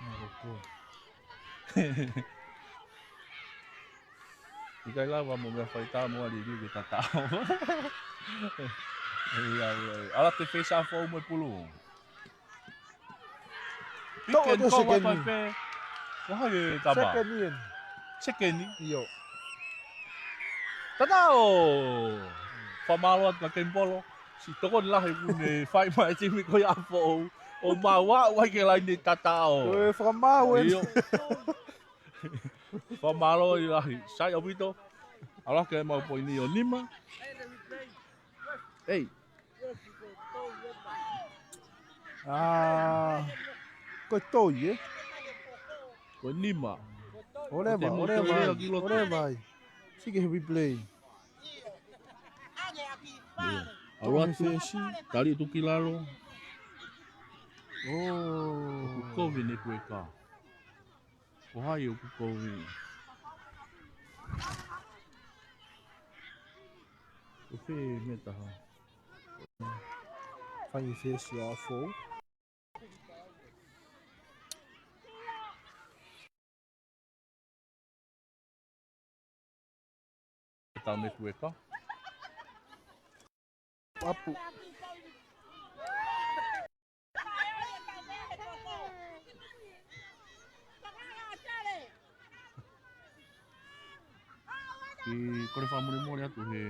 Nā ko ko. ʻIkai lava mo meʻa faitā mo ali liu ke tataʻo. ʻIo, ʻio. ʻAlu atu e fesi ʻa Foʻou mo e pulu. Pick and cover pē. Ko hai e tama? Sekeni eni. Sekeni? ʻIo. Tataʻo! Fakamālō atu kia Kemipolo. Siʻi tokoni lahi kuo ne fai mai e timi ko ia ʻa Foʻou. ʻO mau aʻu ai ki he laine tataʻo. Ko e fakamaau eni. ʻIo. Fakamālō lahi. Sai ʻaupito. ʻAlu hake ʻemau poini ʻo nima. Ei. ʻĀ, ko e toi, ē? Ko e nima. ʻOleva, ʻoku te ʻoleva, moto lea ki loto. ʻOleva ai. Sike he replay. ʻIo. ʻAlu atu, tali atu ki lalo. ʻŌ. ʻOku kovi Netueka. Ko hai ʻoku kovi? Ko fē meʻa taha? Fai fesi ʻa Fou. Tau Netueka. ʻApu. Kiʻi kole fakamolemole atu he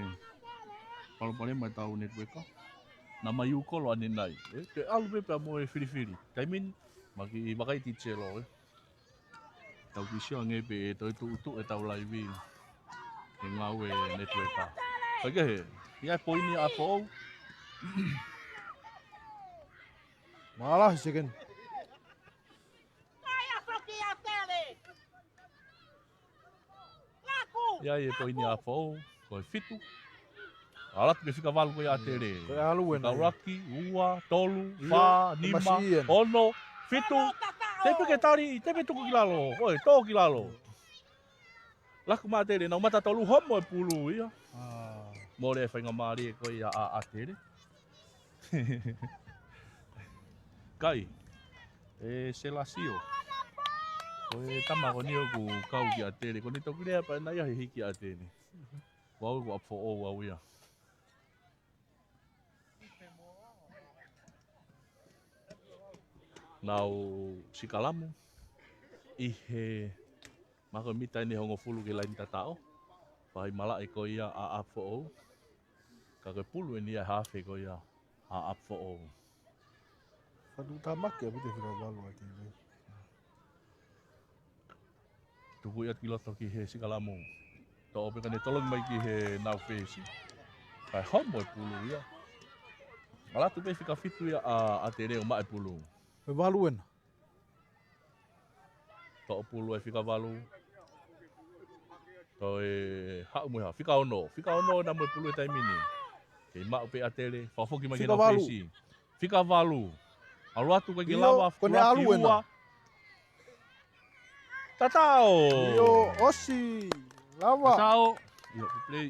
palopalema ʻetau Netueka. Naʻa mai ʻū kolo ʻanenai, ē? Ke ʻalu pē pea mo e filifili. Taimi ni, ma kiʻi vakai titelo, ē? Tau kiʻi sio ange pē ʻe toe tuʻutuʻu ʻetau laivi he ngāue Netueka. Kaikehe, ʻi ai e poini ʻa Foʻou. Mālō, second. ʻI ai e poini ʻa Foʻou, ko e fitu. ʻAlu atu ki he fika valu ko ia ʻa ʻAtele. Ko e ʻalu ena ia. Fika ʻuluaki, ua, tolu, ʻio, fā, nima, masiʻi ena. Ono, fitu. Tepe ke tali, tepe tuku ki lalo. ʻOi, tō ki lalo. Laku mai ʻAtele, nau mata tolu homo e pulu ia. ʻĀ. Mole e faingamālie ko ia ʻa ʻAtele. Kai, ʻe Selasio. Ko e tama ko eni ʻoku kau kia ʻAtele. Ko ʻene toki lea pē ʻanenai he hiki ʻa ʻAtele. Vau ko ʻa Foʻou au ia. Nau sikalamu ʻi he maka mita ʻe hongofulu ki he laini tataʻo. Fai malaʻe ko ia ʻa ʻApifoʻou. Ka ko e pulu eni ia he hafe ko ia ʻa ʻApifoʻou. Fatu tamake a pute fika valu ʻa ʻAtele. Tuku ia ki loto ki he sikalamu. Toʻo pē ka ne tolongi mai ki he nau fesi. Kae homo e pulu ia. ʻAlu atu pē fika fitu ia ʻa ʻAtele ʻo maʻu e pulu. Ko e valu ena. Toʻo pulu e fika valu. Toe haʻu mo e hā. Fika ono. Fika ono ena mo e pulu he taimi ni. Kei maʻu pē ʻAtele. Fakafoki mai ki he nau fesi. Fika valu. ʻAlu atu ko e ke lava, ko ʻene ʻuluaki ʻalu ena. Ua. Tatao. ʻIo, ʻosi. Lava. Tatao. ʻIo, play.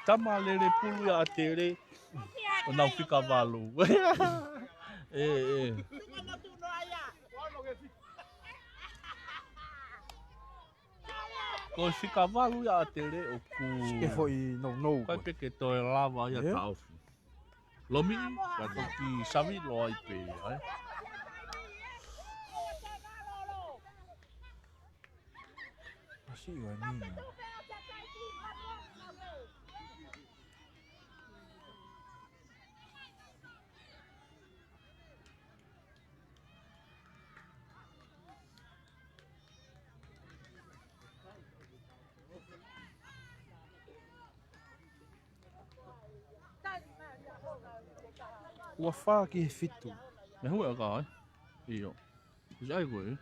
Tama lele pulu ia ʻAtele. ʻO nau fika valu. ʻE, ʻe. Ko e fika valu ia ʻAtele ʻoku. Ke foʻi nounou. Kai pē ke toe lava ia taʻofi. Lomi, ka toki savi loa ai pē ia, ē. Masiʻi ua ni. Ua fā ki he fitu. Mea hua ka, ē? ʻIo. Is ai koe, ē?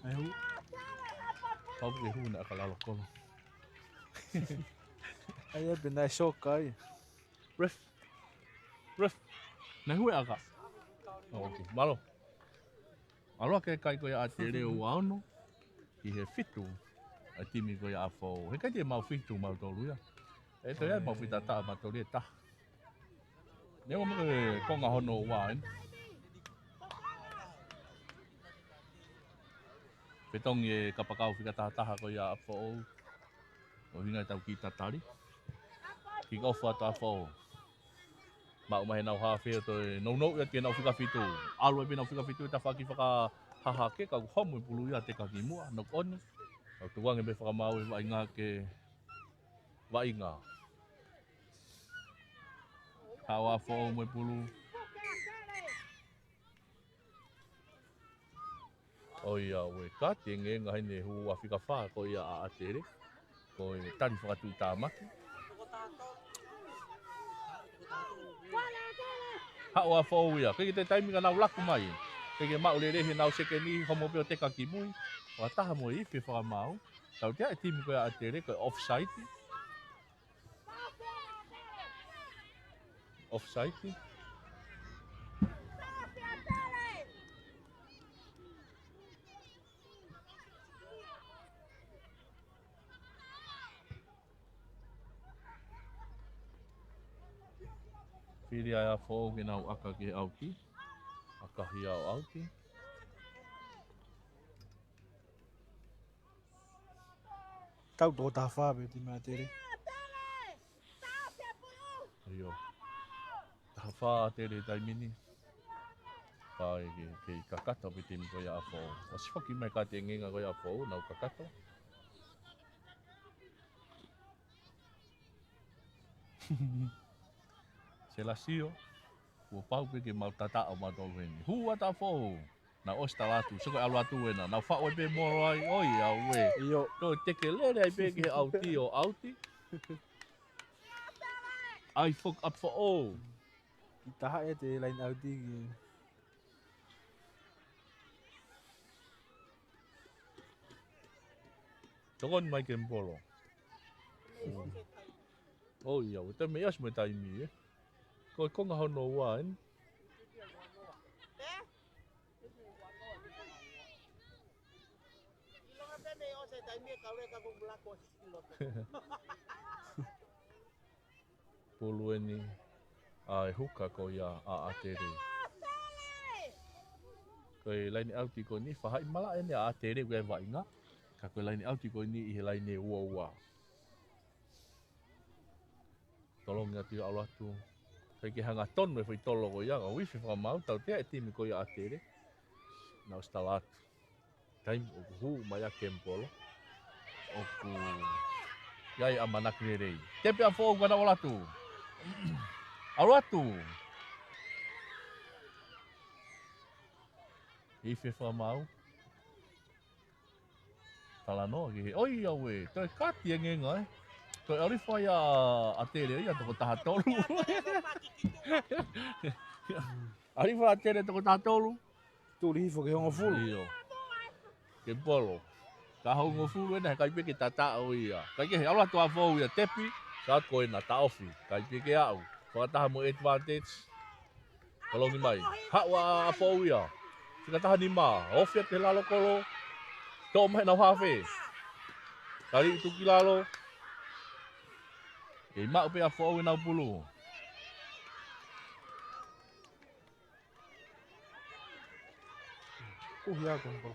Ai hu. Pau ke hu na ka lalo kolo. Ai, ai, pē naʻe soka ai. Ref. Ref. Naʻe hua ʻaka. Oh, okay. Mālō. ʻAlu hake e kai ko ia ʻAtele ua ono ki he fitu ʻa e timi ko ia ʻa Foʻou. He kai te mau fitu mau tolu ia. ʻE toe ai mau fita taha mau tolu ia taha. Neongo mo e konga hono ua eni. Fetongi e kapakau fika taha taha ko ia ʻa Foʻou. ʻO hinga e tau ki tatali. Kick off atu ʻa Foʻou. Maʻu mai ʻenau haafe ʻo toe nounou atu ki heʻenau fika fitu. ʻAlu ai pē ʻenau fika fitu he tafaʻaki fakahahake, ka ʻoku homo e pulu ia ʻa Teka ki muʻa, knock on. ʻOku tukuange pē fakamaau ʻe Vaʻinga ke Vaʻinga. Haʻu ʻa Foʻou mo e pulu. ʻOiauē, kāti e ngaahi heni hū ʻa fika fā ko ia ʻa ʻAtele. Ko e tali fakatuʻutāmaki. Haʻu ʻa Foʻou ia. ʻIkai ke toe taimi ka nau laku mai. ʻIkai ke maʻu lelei heʻenau sekeni, homo pē ʻo Teka ki mui. Fakataha mo e ifi fakamaau. Tautea e timi ko ia ʻa ʻAtele, ko e offside. Offside. Fili ai ʻa Foʻou ke nau ʻaka ki he ʻauti. ʻAkahi ʻo ʻauti. Tau toko taha fā pē timi ʻa ʻAtele. ʻIo. Taha fā ʻa ʻAtele taimi ni. Ka ʻi he, kei kakato pē timi ko ia ʻa Foʻou. ʻOsi foki mai kāti e ngaahi ko ia ʻa Foʻou, nau kakato. Selasio, kuo pau pē ke mau tataʻo mautolu heni. Hū atu ʻa Foʻou. Nau ʻosi tala atu, sio ko e ʻalu atu ena. Nau faʻu ai pē molo ai, ʻoiauē. ʻIo. Toe teke lele ai pē ki he ʻauti ʻo ʻauti. ʻAi foki ʻa Foʻou. Ki taha e te laine ʻauti ki. Tokoni mai ke molo. ʻOiauē, te mei ʻasi mo e taimi, ē. Ko e konga hono ua, ē. Pulu eni ʻa e huka ko ia ʻa ʻAtele. Ko e laine ʻauti ko eni, faʻahi malaʻe eni ʻa ʻAtele ʻoku ʻi ai Vaʻinga. Ka ko e laine ʻauti ko eni ʻi he laine ua ua. Tolongi atu ia ʻalu atu. ʻIkai ke hanga tonu e foʻi tolo ko ia, ka ʻoku ifi fakamaau, tautea e timi ko ia ʻa ʻAtele. Nau ʻosi tala atu. Taimi ʻoku hū mai ʻa Kemipolo. ʻOku ʻi ai ʻamanaki lelei. Tepi ʻa Foʻou ka nau ʻalu atu. ʻAlu atu. Ifi fakamaau. Talanoa ki he, ʻoiauē, toe kāti e ngenga, ē. Toe ʻalu hifo ia ʻa ʻAtele ia toko taha tolu. ʻAlu hifo ʻa ʻAtele toko taha tolu. Tuli hifo ki he hongofulu. ʻIo. Kemipolo. Ka hongofulu ena, he ʻikai pē ke tataʻo ia. ʻIkai ke, he ʻalu atu ʻa Foʻou ia tepi, ka ko ena taʻofi. ʻIkai pē ke aʻu. Fakataha mo e advantage. Tolongi mai. Haʻu ʻa Foʻou ia. Fika taha nima. Ofi atu he lalo kolo. Toʻo mai ʻenau haafe. Tali atu ki lalo. Kei maʻu pē ʻa Foʻou ʻenau pulu. Kuhi ako, bro.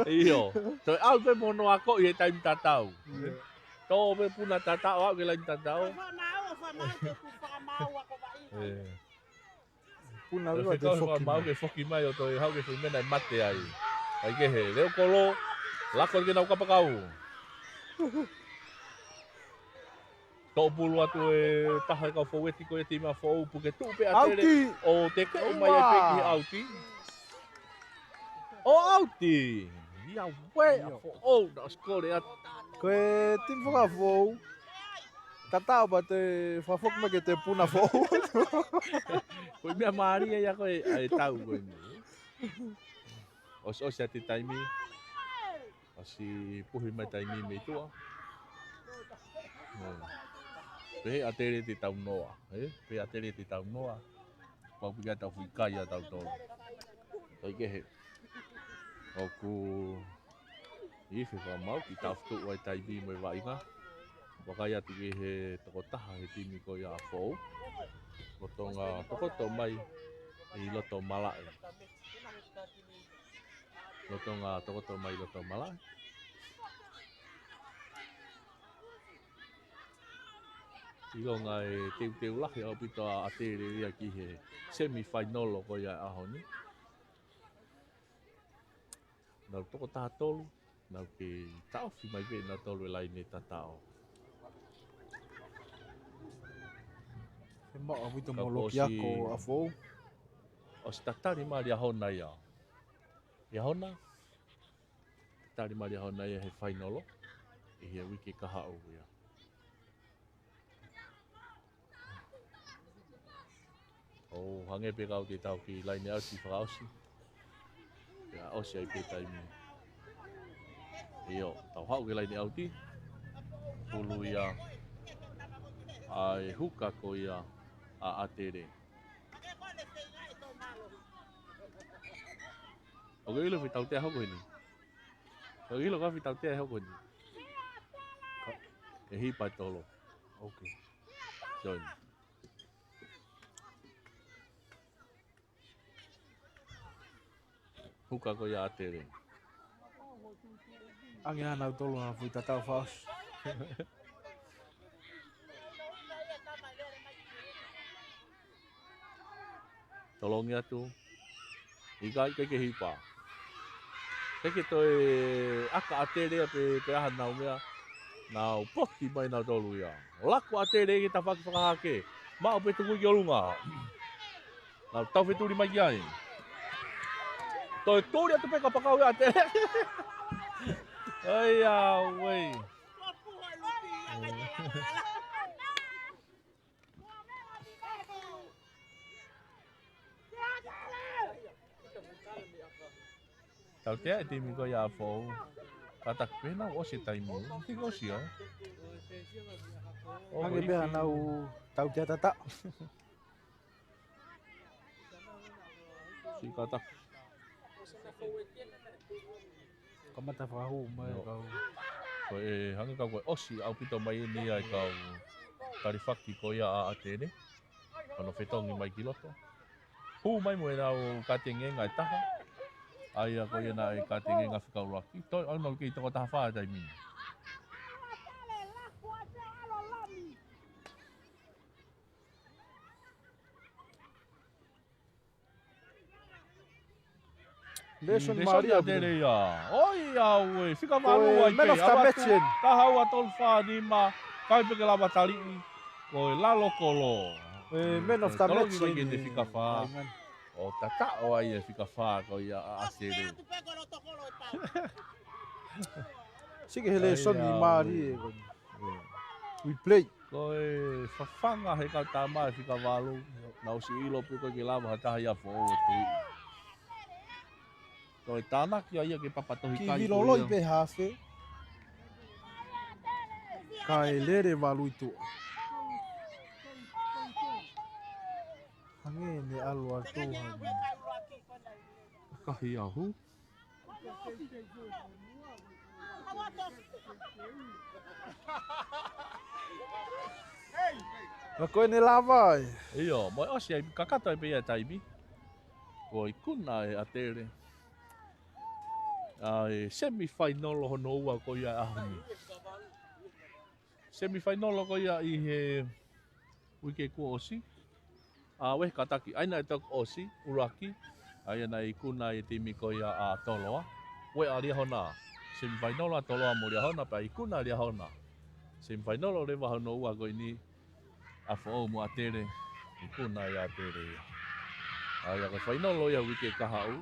ʻIo. Toe ʻalu pē mo hono ako ʻi he taimi tatau. ʻIo. Tō pē puna tataʻo, aʻu ki he laine tatau. Ko e fakamaau, ko e fakamaau, ko e fakamaau ako vaʻi. ʻE. Puna ua te foki mai. Ke foki mai ʻo toe haʻu ke foki mena ʻe mate ai. ʻIkai ke he, leo kolo, lako ke nau kapakau. Toʻo pulu atu e taha e kau fōueti ko e timi ʻa Foʻou, puke tuʻu pē ʻa ʻAtele. ʻAuti. ʻO teke mai ai pē ki he ʻauti. ʻO ʻauti. Ia uē ʻa Foʻou, naʻe ʻosi kole atu. Ko e timi fakafoʻou. Tataʻo pē te fakafoki mai ke te puna Foʻou. Ko e meʻa mālie ia ko e, ʻa e tau ko eni. ʻOsi, ʻosi atu e taimi. ʻOsi puhi mai taimi mei tuʻa. Pehē ʻa ʻAtele te tau noa, ē? Pehē ʻa ʻAtele te tau noa. Pau pē ke tau fuʻu kai ʻa tautolu. ʻIkai ke he. ʻOku ifi fakamaau ki he taʻofi tuʻu ʻa e taimi mo e vaʻinga. Vakai atu ki he tokotaha he timi ko ia ʻa Foʻou. Lolotonga tokoto mai ʻi loto malaʻe. Lolotonga tokoto mai loto malaʻe. ʻIlonga e teuteu lahi ʻaupito ʻa ʻAtele ia ki he semifinal ko ia ʻaho ni. Nau toko taha tolu, nau kei taʻofi mai pē nautolu e laine tataʻo. He maʻu ʻaupito mo Lokiako ʻa Fou. ʻOsi tatali mai Liahona ia. Liahona, tatali mai Liahona ia he fainolo ʻi he uike kahaʻu ia. ʻO hangē pē kau te tau ki laine ʻauti fakaʻosi. Pea ʻosi ai pē taimi. ʻIo, tau haʻu ki laine ʻauti. Pulu ia ʻa e huka ko ia ʻa ʻAtele. ʻOku ke ʻilo fē tautea hoko heni? ʻOku ke ʻilo fē tautea hoko heni? ʻE hipa e tolo. Okay. Join. Huka ko ia ʻAtele. Ange ʻa nautolu ha foʻi tataʻo fakaʻosi. Tolongi atu. ʻIkai, ʻikai ke hipa. ʻIkai ke toe ʻaka ʻAtele ia pe, pe ʻaha nau meʻa. Nau poti mai nautolu ia. Laku ʻAtele ke tafaki fakahake. Maʻu pē tuku ki ʻolunga. Nau tau fetuli mai ki ai. Toe tuli atu pē kapakau ia ʻAtele. Ai, auē. Tautea e timi ko ia ʻa Fou. Kātaki pē nau ʻosi e taimi. Tiki ʻosi ʻo. Hangē pē ha nau tautea tataʻo. Siʻi kātaki. Kamata fakahū mai kau. Ko e hangē kau ko e ʻosi ʻaupito mai eni ia e kau talifaki ko ia ʻa ʻAtele. Ko hono fetongi mai ki loto. Hū mai mo e nau katengenga e taha. ʻA ia ko ia naʻe katengenga fika ʻuluaki. Toe ʻalu nau kei toko taha fā e taimi. Lēsoni mālie ʻa ʻAtele ia. ʻOi, auē, fika valu ai pē. Man of the match eni. Taha ua tolu fā nima, kai pē ke lava taliʻi. Ko e lalo kolo. E man of the match eni. Fika fā. ʻO tataʻo ai e fika fā ko ia ʻa ʻAtele. Sike he lēsoni mālie. We play. Ko e fafanga he kau tama e fika valu. Nau ʻosi ʻilo pē ko e ke lava ha taha ia Fou ʻo tui. Ko e tānaki ia ke papatohi kai ko ia. Ki viloloi pē hafe. Kae lele valu i tuʻa. Hangē ne ʻalu atu hangē. Kahi ahu. Ka ko ʻene lava ai. ʻIo, mo e ʻosi ai, kakato ai pē ia taimi. Ko e ikuna ʻe ʻAtele ʻa e semifinal hono ua ko ia ʻaho ni. Semifinal ko ia ʻi he uike kuo ʻosi. ʻA e kātaki ʻa ia naʻe toki ʻosi, ʻuluaki. ʻA ia naʻe ikuna e timi ko ia ʻa Toloa. Ueʻi ʻa Liahona. Semifinal ʻa Toloa mo Liahona, pea ikuna Liahona. Semifinal leva hono ua ko eni. ʻA Fou mo ʻAtele. Ikuna ʻe ʻAtele ia. ʻA ia ko e final ia uike kahaʻu.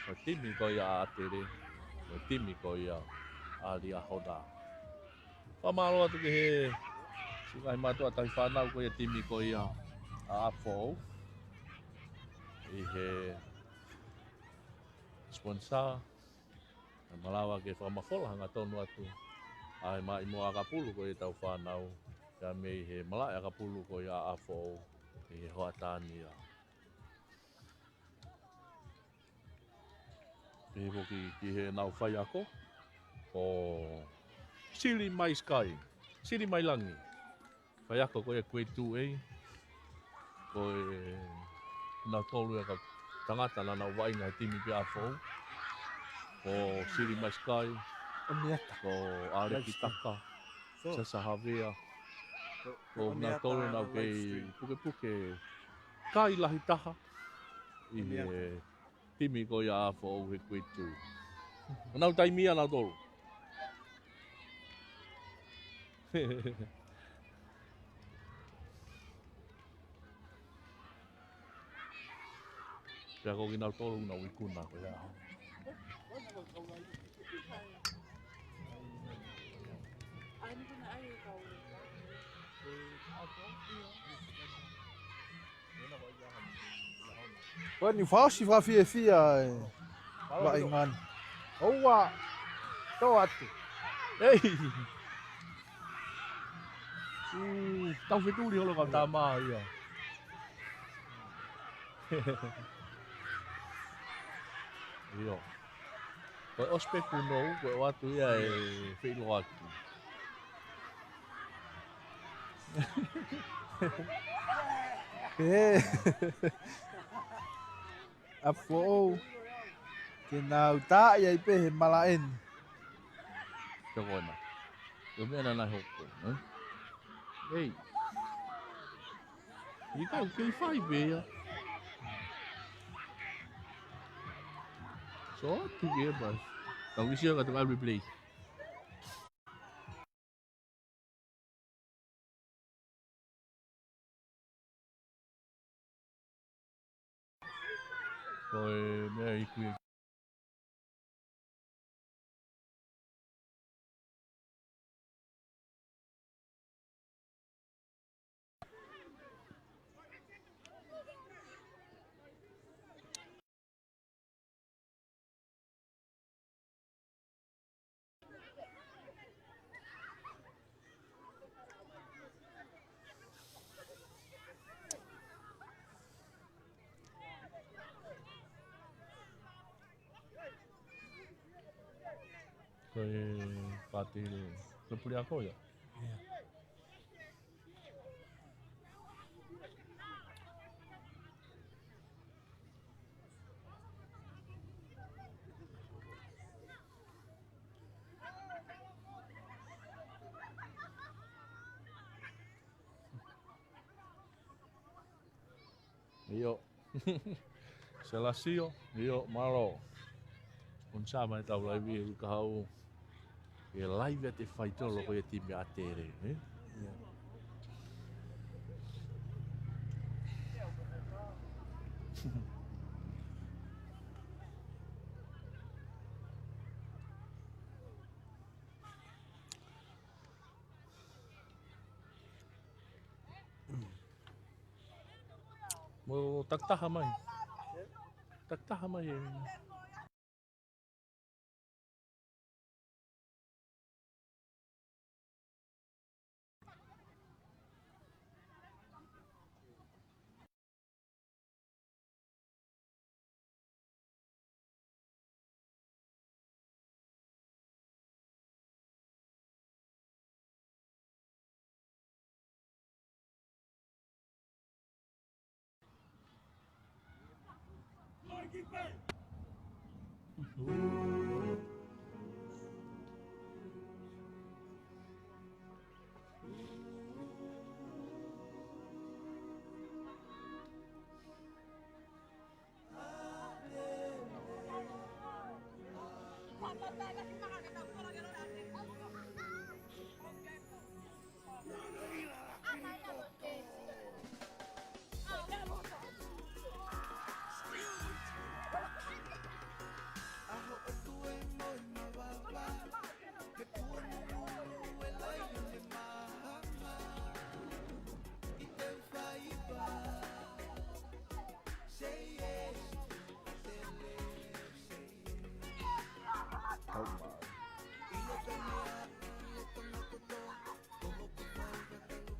Ko e timi ko ia ʻa ʻAtele. Ko e timi ko ia ʻa Liahona. Fakamālō atu ki he siʻi ngaahi mātuʻa tauhi fānau ko ia timi ko ia ʻa ʻApifoʻou. ʻI he sponsor, ʻe malava ke fakamafola hangatonu atu ʻa e maʻimoa ʻakapulu ko ia ʻetau fānau, pea mei he malaʻe ʻakapulu ko ia ʻa ʻApifoʻou ʻi he hoʻatā ni ia. Pehē foki ki heʻenau faiako, ko Sili Mai Sky, Sili Mai Langi. Faiako ko ia Grade two A, ko e kinautolu ia kau tangata naʻa nau vaʻinga he timi pē ʻa ʻApifoʻou. Ko Sili Mai Sky, ʻOniata. Ko ʻAleki Taka, Sasa Havea, Ko kinautolu ʻoku nau kei pukepuke kai lahi taha ʻi he timi ko ia ʻa Foʻou he kuitu. ʻOku nau taimi ia nautolu. Pea ko kinautolu ʻoku nau ikuna ko ia. Ko eni fakaʻosi fakafiefia e vaʻinga ni. ʻOua, tō atu. Ei. ʻOku tau fetuli holo ka tama ia. ʻIo. Ko e ʻosi pē kuo nau, ko e ʻoatu ia e feʻiloaki. Pē ʻa Foʻou ke nau taaʻi ai pē he malaʻe ni. Tokona. Ko e meʻa naʻa nau hoko, ē? Ei. ʻIkai ke fai pē ia. So, tu ke pas. Tau isi ka tau replay. Ko e meʻa iku ia. Ko e pati, ko e puli ako ia. ʻIo. ʻIo. Selasio, ʻio, mālō. ʻOku sio mai ʻetau laivi ʻi ka hau. ʻE laivi ʻa e faitolo ko ia timi ʻa Tele, ē? ʻIo. Mou takitaha mai. Takitaha mai ē.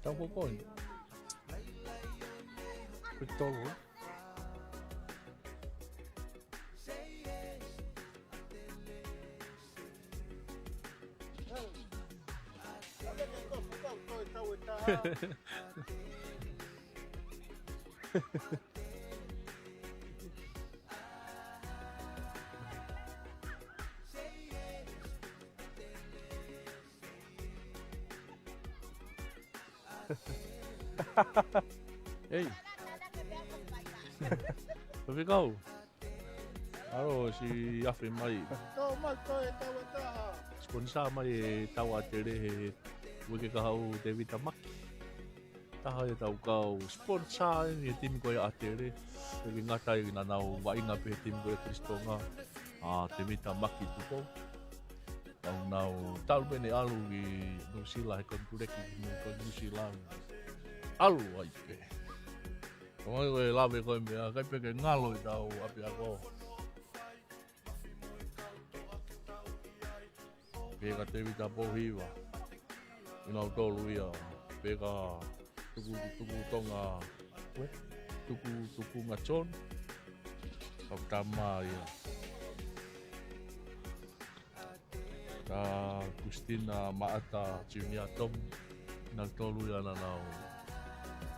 Tau ko koe. Ko tolu. Ei. Ko e fekau. Alo, si afe mai. Tau mai, tau e tau e taha. Sponsor mai e tau ʻa ʻAtele he uike kahaʻu, Tevita Maki. Taha e tau kau sponsor eni e timi ko ia ʻa ʻAtele. He ʻikai ngata ai, naʻa nau vaʻinga pē he timi ko ia Kolisi Tonga, ʻa Tevita Maki Tupou. Naʻa nau talu pē ʻene ʻalu ki Nuʻusila he konituleki mo Nuʻusila. ʻAlu ai pē. Ko e lave ko e meʻa, ʻikai pē ke ngalo ʻi tau ʻapiako. Pea ko Tevita Pouhiva. ʻInautolu ia. Pea ko Tuku, Tuku Tonga. Ue? Tuku, Tukunga John. Kapitama ia. Ko Christina Maata Junior Tom. ʻInautolu ia naʻa nau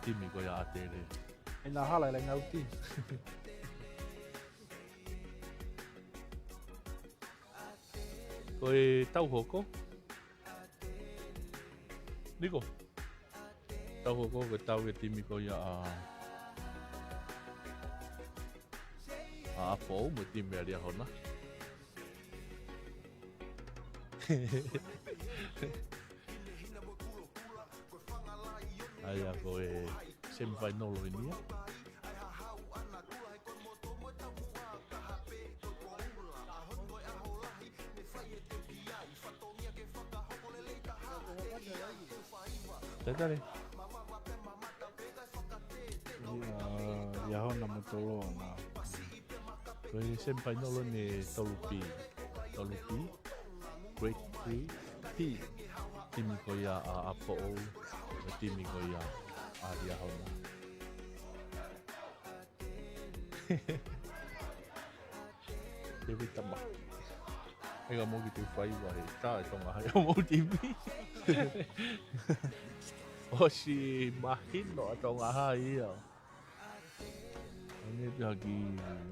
timi ko ia ʻa ʻAtele. ʻIna hala ʻi he ʻenau timi. Ko e tau hoko. Niko. Tau hoko ko e tau e timi ko ia ʻa, ʻa ʻApifoʻou mo e timi ʻa Liahona. ʻA ia ko e semifinal ʻo eni ia. Tatale. Ia, Liahona mo Toloa na. Ko e semifinal ʻo eni tolu P. Tolu P. Grade three P. Timi ko ia ʻa, ʻApifoʻou. Timi ko ia ʻa Liahona. Tevita Maki. ʻIkai mou kiʻi toe faiva he tā e Tonga Hai ʻo mou timi. ʻOsi mahino ʻa Tonga Hai ia. ʻAne pē haki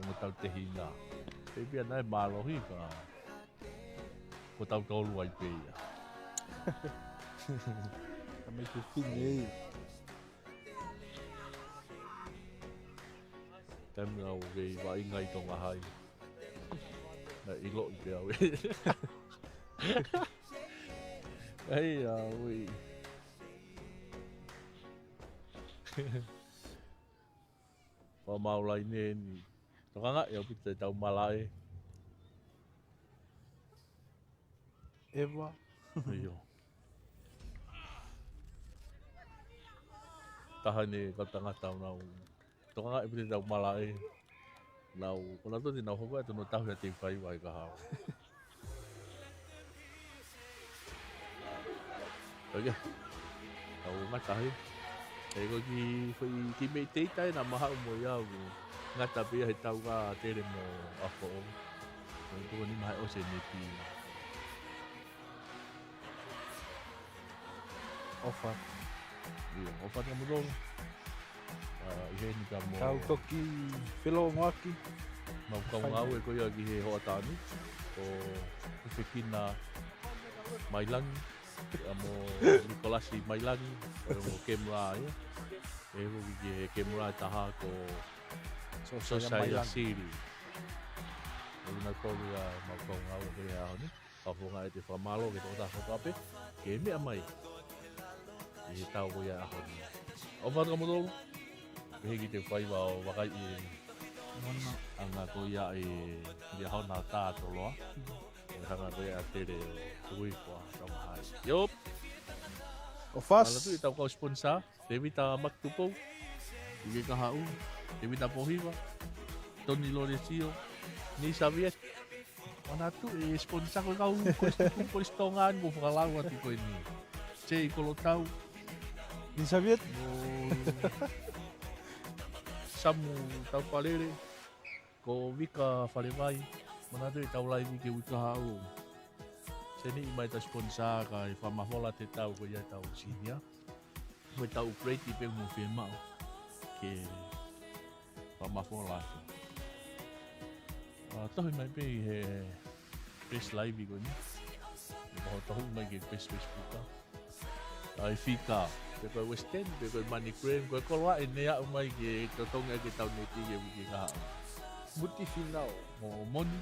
mo tau tehina. Pea pea naʻe mālohi ka ko tautolu ai pē ia. Ka me ke fine ia. Taimi naʻa ku kei vaʻinga ʻi Tonga Hai. Naʻe ʻiloʻi pē au ē. Ai, ʻaui. Fakamālō laine ni. Tokangaʻi ʻaupito e tau malaʻe. ʻEva. ʻIo. Taha eni kau tangata ʻoku nau tokangaʻi ʻaupito e tau malaʻe. Nau, ko nautolu te nau hoko atu ʻo tauhi ʻa e tau faiva he kahaʻu. Oke. Tau ngata he. Ē, ko e kiʻi, ko e kiʻi meʻa teitei naʻa ma haʻu mo ia ʻoku ngata pē ia he tau ʻa ʻAtele mo ʻApifoʻou. Ko e toko nima he ʻosi e nepi. ʻOfa. ʻIo, ʻofa kia moutolu. ʻA, ʻi heni ka mo Tau toki felongoaki. Mau kau Fai. ngāue ko ia ki he hoʻatā ni. Ko Hufekina Mailangi. ʻA mo Nikolasi Mailangi. ʻA mo Kemura ia. ʻE hoko ki he Kemura ʻe taha ko Sosaia Sosaia Mailangi. Sili. ʻOku nau kolu ia mau kau ngāue ko ia he ʻaho ni. Ka fonga e te fakamālō ke toko taha kotoa pē ke meʻa mai ʻi he tau ko ia ʻaho ni. ʻOfa atu kia moutolu. Pehē ki he tau faiva ʻo vakai ʻi he Mana. ʻAnga ko ia ʻi Liahona tā Toloa. ʻE hanga ko ia ʻa ʻAtele ʻo ui ko ʻa Tonga Hai. ʻIo. ʻOfa atu. Manatuʻi e tau kau sponsor. Tevita Maki Tupou, Uike Kahaʻu, Tevita Pouhiva, Toni Lolesio, Ni Saviet. Manatuʻi e sponsor ko e kau Kolisi Tonga, Kolisi Tonga ni ʻoku fakalau atu ko eni. Jay Kolotau. Ni Saviet. Mo Samu Taupalele. Ko Vika Falevai, manatuʻi e tau laivi ki he uike kahaʻu. Seniʻi mai e tau sponsor kae fakamafola atu e tau ko ia e tau senior. Mo e tau grade pē mo fiemaʻu ke fakamafola atu. ʻA, tohi mai pē ʻi he page laivi ko eni. Mo hoʻo tohi mai ki he page Facebook. ʻAi fika. pe ko e West End, pe ko e MoneyGram, ko e koloa ʻeni ʻe aʻu mai ke totongi ʻaki ʻetau neti he uike kahaʻu. Muti Finau. Mo Moni.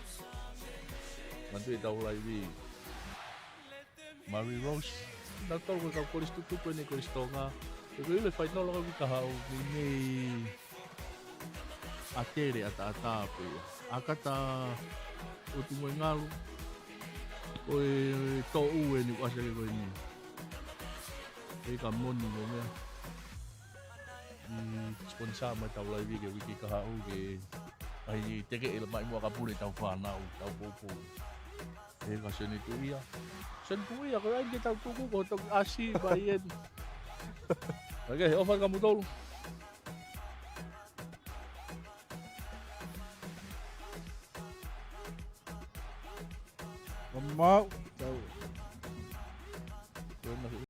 Manatuʻi ʻetau laivi. Mary Rose. Naʻa tau ko e kau kolisi tutupu ʻeni, kolisi Tonga. Pe ko e ʻilo e fainolo ka uike kahaʻu, ʻoku ʻi ai ʻa Tele ʻAtaʻatā pea ʻa Kata ʻOtu Moengalu. Ko e toʻu ʻeni ʻoku ʻasi hake ko eni. Pea ka Moni mo meʻa. ʻI sponsor mai ʻetau laivi he uike kahaʻu ke ʻai tekeʻi mai muʻa ka pule ʻetau fānau, ʻetau poupou. Pea ka Sione Tuʻia. Sione Tuʻia, ko e ʻai ke tau tuku, ko e toki ʻasi mai ʻeni. Okay, ʻofa atu kia moutolu. Mau, tau.